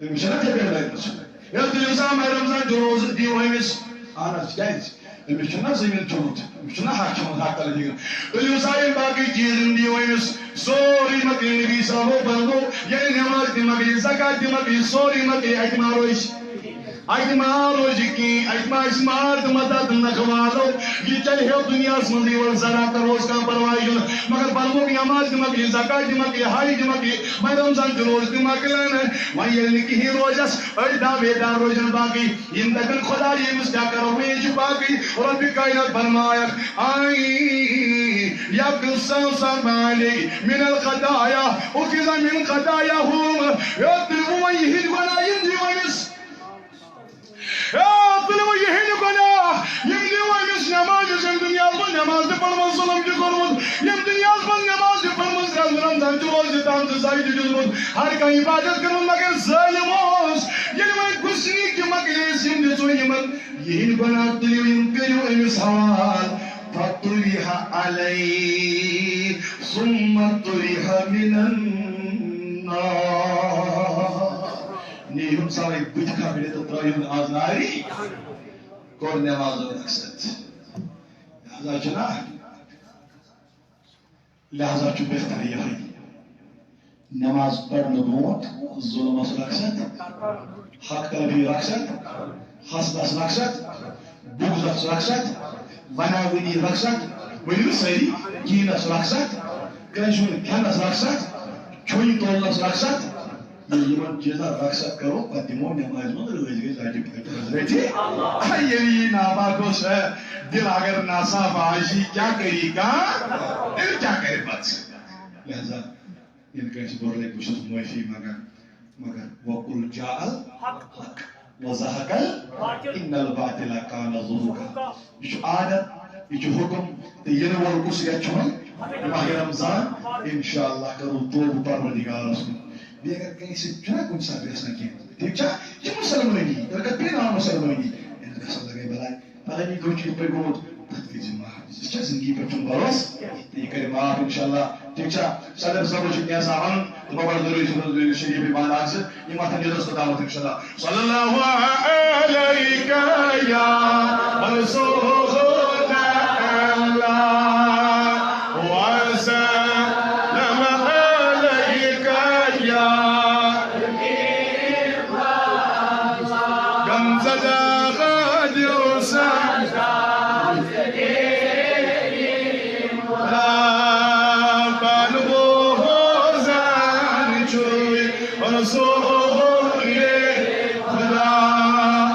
أمِس چھَنہ تھپٮ۪ن لٲگمٕژ۔ ہے، تُلِو سا ماہِ رمضان چھُ روزٕ، دِیِو أمِس۔ اَہَن حظ، کیٛازِ؟ أمِس چھُنہ زٔمیٖن کھیوٚمُت، أمِس چھُنہ حق کھیوٚمُت، حق تلہٕ دِیُن۔ تُلِو سا یِم باقٕے چیٖز، یِم دِیِو أمِس۔ سورُے مۄکلہِ۔ نبی صٲبو فرموو، ییٚلہِ نٮ۪ماز تہِ مۄکلہِ، زکات تہِ مۄکلہِ، سورُے مۄکلہِ، اَتہِ ما روزِ؟ اَتہِ ما روزِ کِہیٖنۍ، اَتہِ ما آسہِ مار تہٕ مَزٕ تہٕ نَکھٕ والو۔ یہِ چَلہِ ہے دُنیاہَس منٛزٕے، وَلہٕ ذرا کَروس کانٛہہ پَرواے چھُنہٕ۔ مگر فرمووُکھ، نٮ۪ماز تہِ مۄکلہِ، زکات تہِ مۄکلہِ، حج تہِ مۄکلہِ، مگر رمضان تہِ روزٕ تہِ مۄکلَن۔ وۄنۍ ییٚلہِ نہٕ کِہیٖنۍ روزٮ۪س، أڑۍ دعوے دار روزن باقٕے، یِم دَپن، خۄدا، ییٚمِس کیٛاہ کَرو، وۄنۍ چھِ باقٕے۔ رۄبِ کائنات فرمایَکھ، أن يقصص ما عليه من الخطايا أخذ من خطاياهم۔ ہے، تُلِو وۄنۍ یِہِنٛدۍ گۄناہ، یِم دِیِو أمِس۔ ہے، تُلِو یِہِنٛدۍ گۄناہ، یِم دِیِو أمِس۔ نٮ۪ماز یُس أمۍ دُنیاہَس منٛز نٮ۪ماز تہِ پٔرمٕژ، ظُلم تہِ کوٚرمُت، ییٚمۍ دُنیاہَس منٛز نٮ۪ماز تہِ پٔرمٕژ، رمضان تہِ روزٕ تہِ، تام تہِ، سجدٕ تہِ دیُتمُت، ہر کانٛہہ عبادت کٔرمٕژ، مگر ظٲلِم اوس۔ ییٚلہِ وۄنۍ گُسنی تہِ مۄکلیس، یِم دِژو یِمَن یِہِنٛدۍ گۄناہ، تُلِو یِم کٔرِو أمِس حوال۔ فطرح عليه ثم طرح من النار۔ نیٖہُن سارے بٕتھِ کھکھرِ تہٕ ترٛٲیہُن آز نارِ۔ کوٚر نٮ۪مازُک مقصد۔ لہذا چھُنہ، لہذا چھُ بہتر یِہوٚے۔ نماز پرنہٕ برونٛٹھ ظلمس رخصت، حق طلبی رخصت، حسدس رخصت، بغضس رخصت، وناوٕنی رخصت، ؤنِو سٲری، کینس رخصت، کٲنٛسہِ ہُنٛد کھٮ۪نس رخصت، چھُنۍ تولنس رخصت۔ ییٚلہِ یِمن چیٖزن رخصت کرو، پتہٕ دِمو نمازِ منٛز رٲزۍ گٔژھۍ رٹہِ پھٔٹۍ حضرت۔ ییٚلہِ یہِ ناپاک اوس، ہے، دل اگر ناصاف آسہِ، کیٛاہ کری کانٛہہ؟ تیٚلہِ کیٛاہ کرِ پتہٕ سُہ؟ لہذا ییٚلہِ کٲنٛسہِ بُرٕ لگہِ، بہٕ چھُس معٲفی منٛگان، مگر وقل جاء الحق وزهق ال-، ان الباطل کان زهوقا۔ یہِ چھُ عادت، یہِ چھُ حُکم، تہٕ یِنہٕ وول کُس رٮ۪تھ چھُ وۄنۍ؟ ماہِ رمضان۔ انشاءاللہ کرو توبہٕ پروردگارس کُن۔ بیٚیہِ اگر کٲنٛسہِ سۭتۍ چھُنہ کُنہِ ساتہٕ گژھان کینٛہہ، ٹھیٖک چھا؟ یہِ چھِ مُسلمٲنی، تہٕ اگر بیٚیہِ ناو مُسلمٲنی، أمِس گژھن لگے بلاے۔ پتہ نہیں گوٚو چھُ یِتھ پٲٹھۍ گوٚمُت، تَتھ کٔرۍ زِ معاف۔ ژےٚ چھا زندگی پٮ۪ٹھ چھُنہٕ بھروسہٕ؟ تہٕ یہِ کَرِ معاف، انشاءاللہ۔ ٹھیٖک چھا؟ صدر صٲبَس چھُ کینٛژھا وَنُن، تہٕ بہٕ پَرٕ ضروٗری صدر شریٖف یہِ بَنٛد اَکھ زٕ، یِم وۄتھَن یوٚتَس تہٕ دعوت، انشاءاللہ۔ صلی اللہ علیک یا رسول اللہ، وسلم علیک یا غمزدہ غادر سجدہ بال بوزان چھُے رسول خدا۔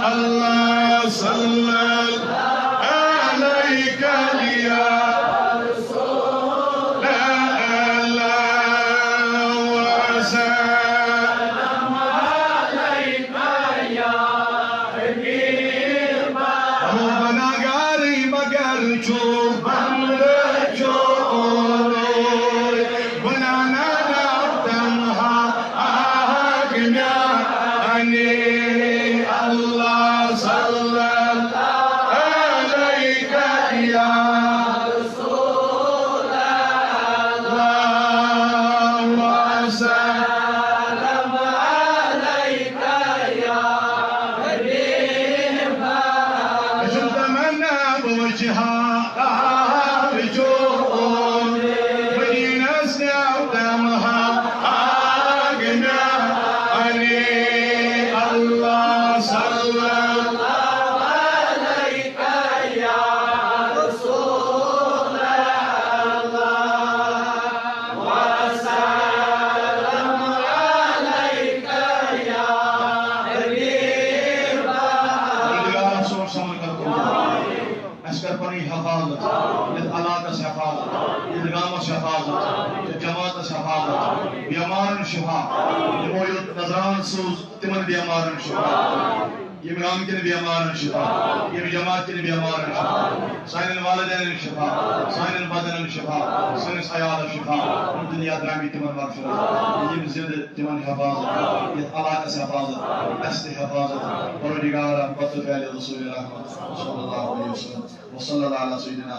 اللہ صلی علیک یا اللہ صلی علیک یا وسلم علیک یا حبیب۔ تمنا بہٕ وٕچھِ ہا آپ چون مدینس نیاو تم ہا آگ مےٚ علی اللہ۔ حفاظت، یتھ علاقس حفاظت، یتھ گامس حفاظت، یتھ جماعتس حفاظت، بیمارن شفا، یمو یوت نذران سوز تمن بیمارن شفا، یم گام کن بیمارن شفا، یم جماعت کن بیمارن شفا، سانن والدینن شفا، سانن بدنن شفا، سٲنِس عیالس شفا، یم دنیا درامٕتۍ تمن مغفرت، یم زندٕ تمن حفاظت، یتھ علاقس حفاظت، اسہِ تہِ حفاظت، پروردگارا، بطفیل رسول رحمت صلی اللہ علیہ وسلم۔ وصلی اللہ علی سیدنا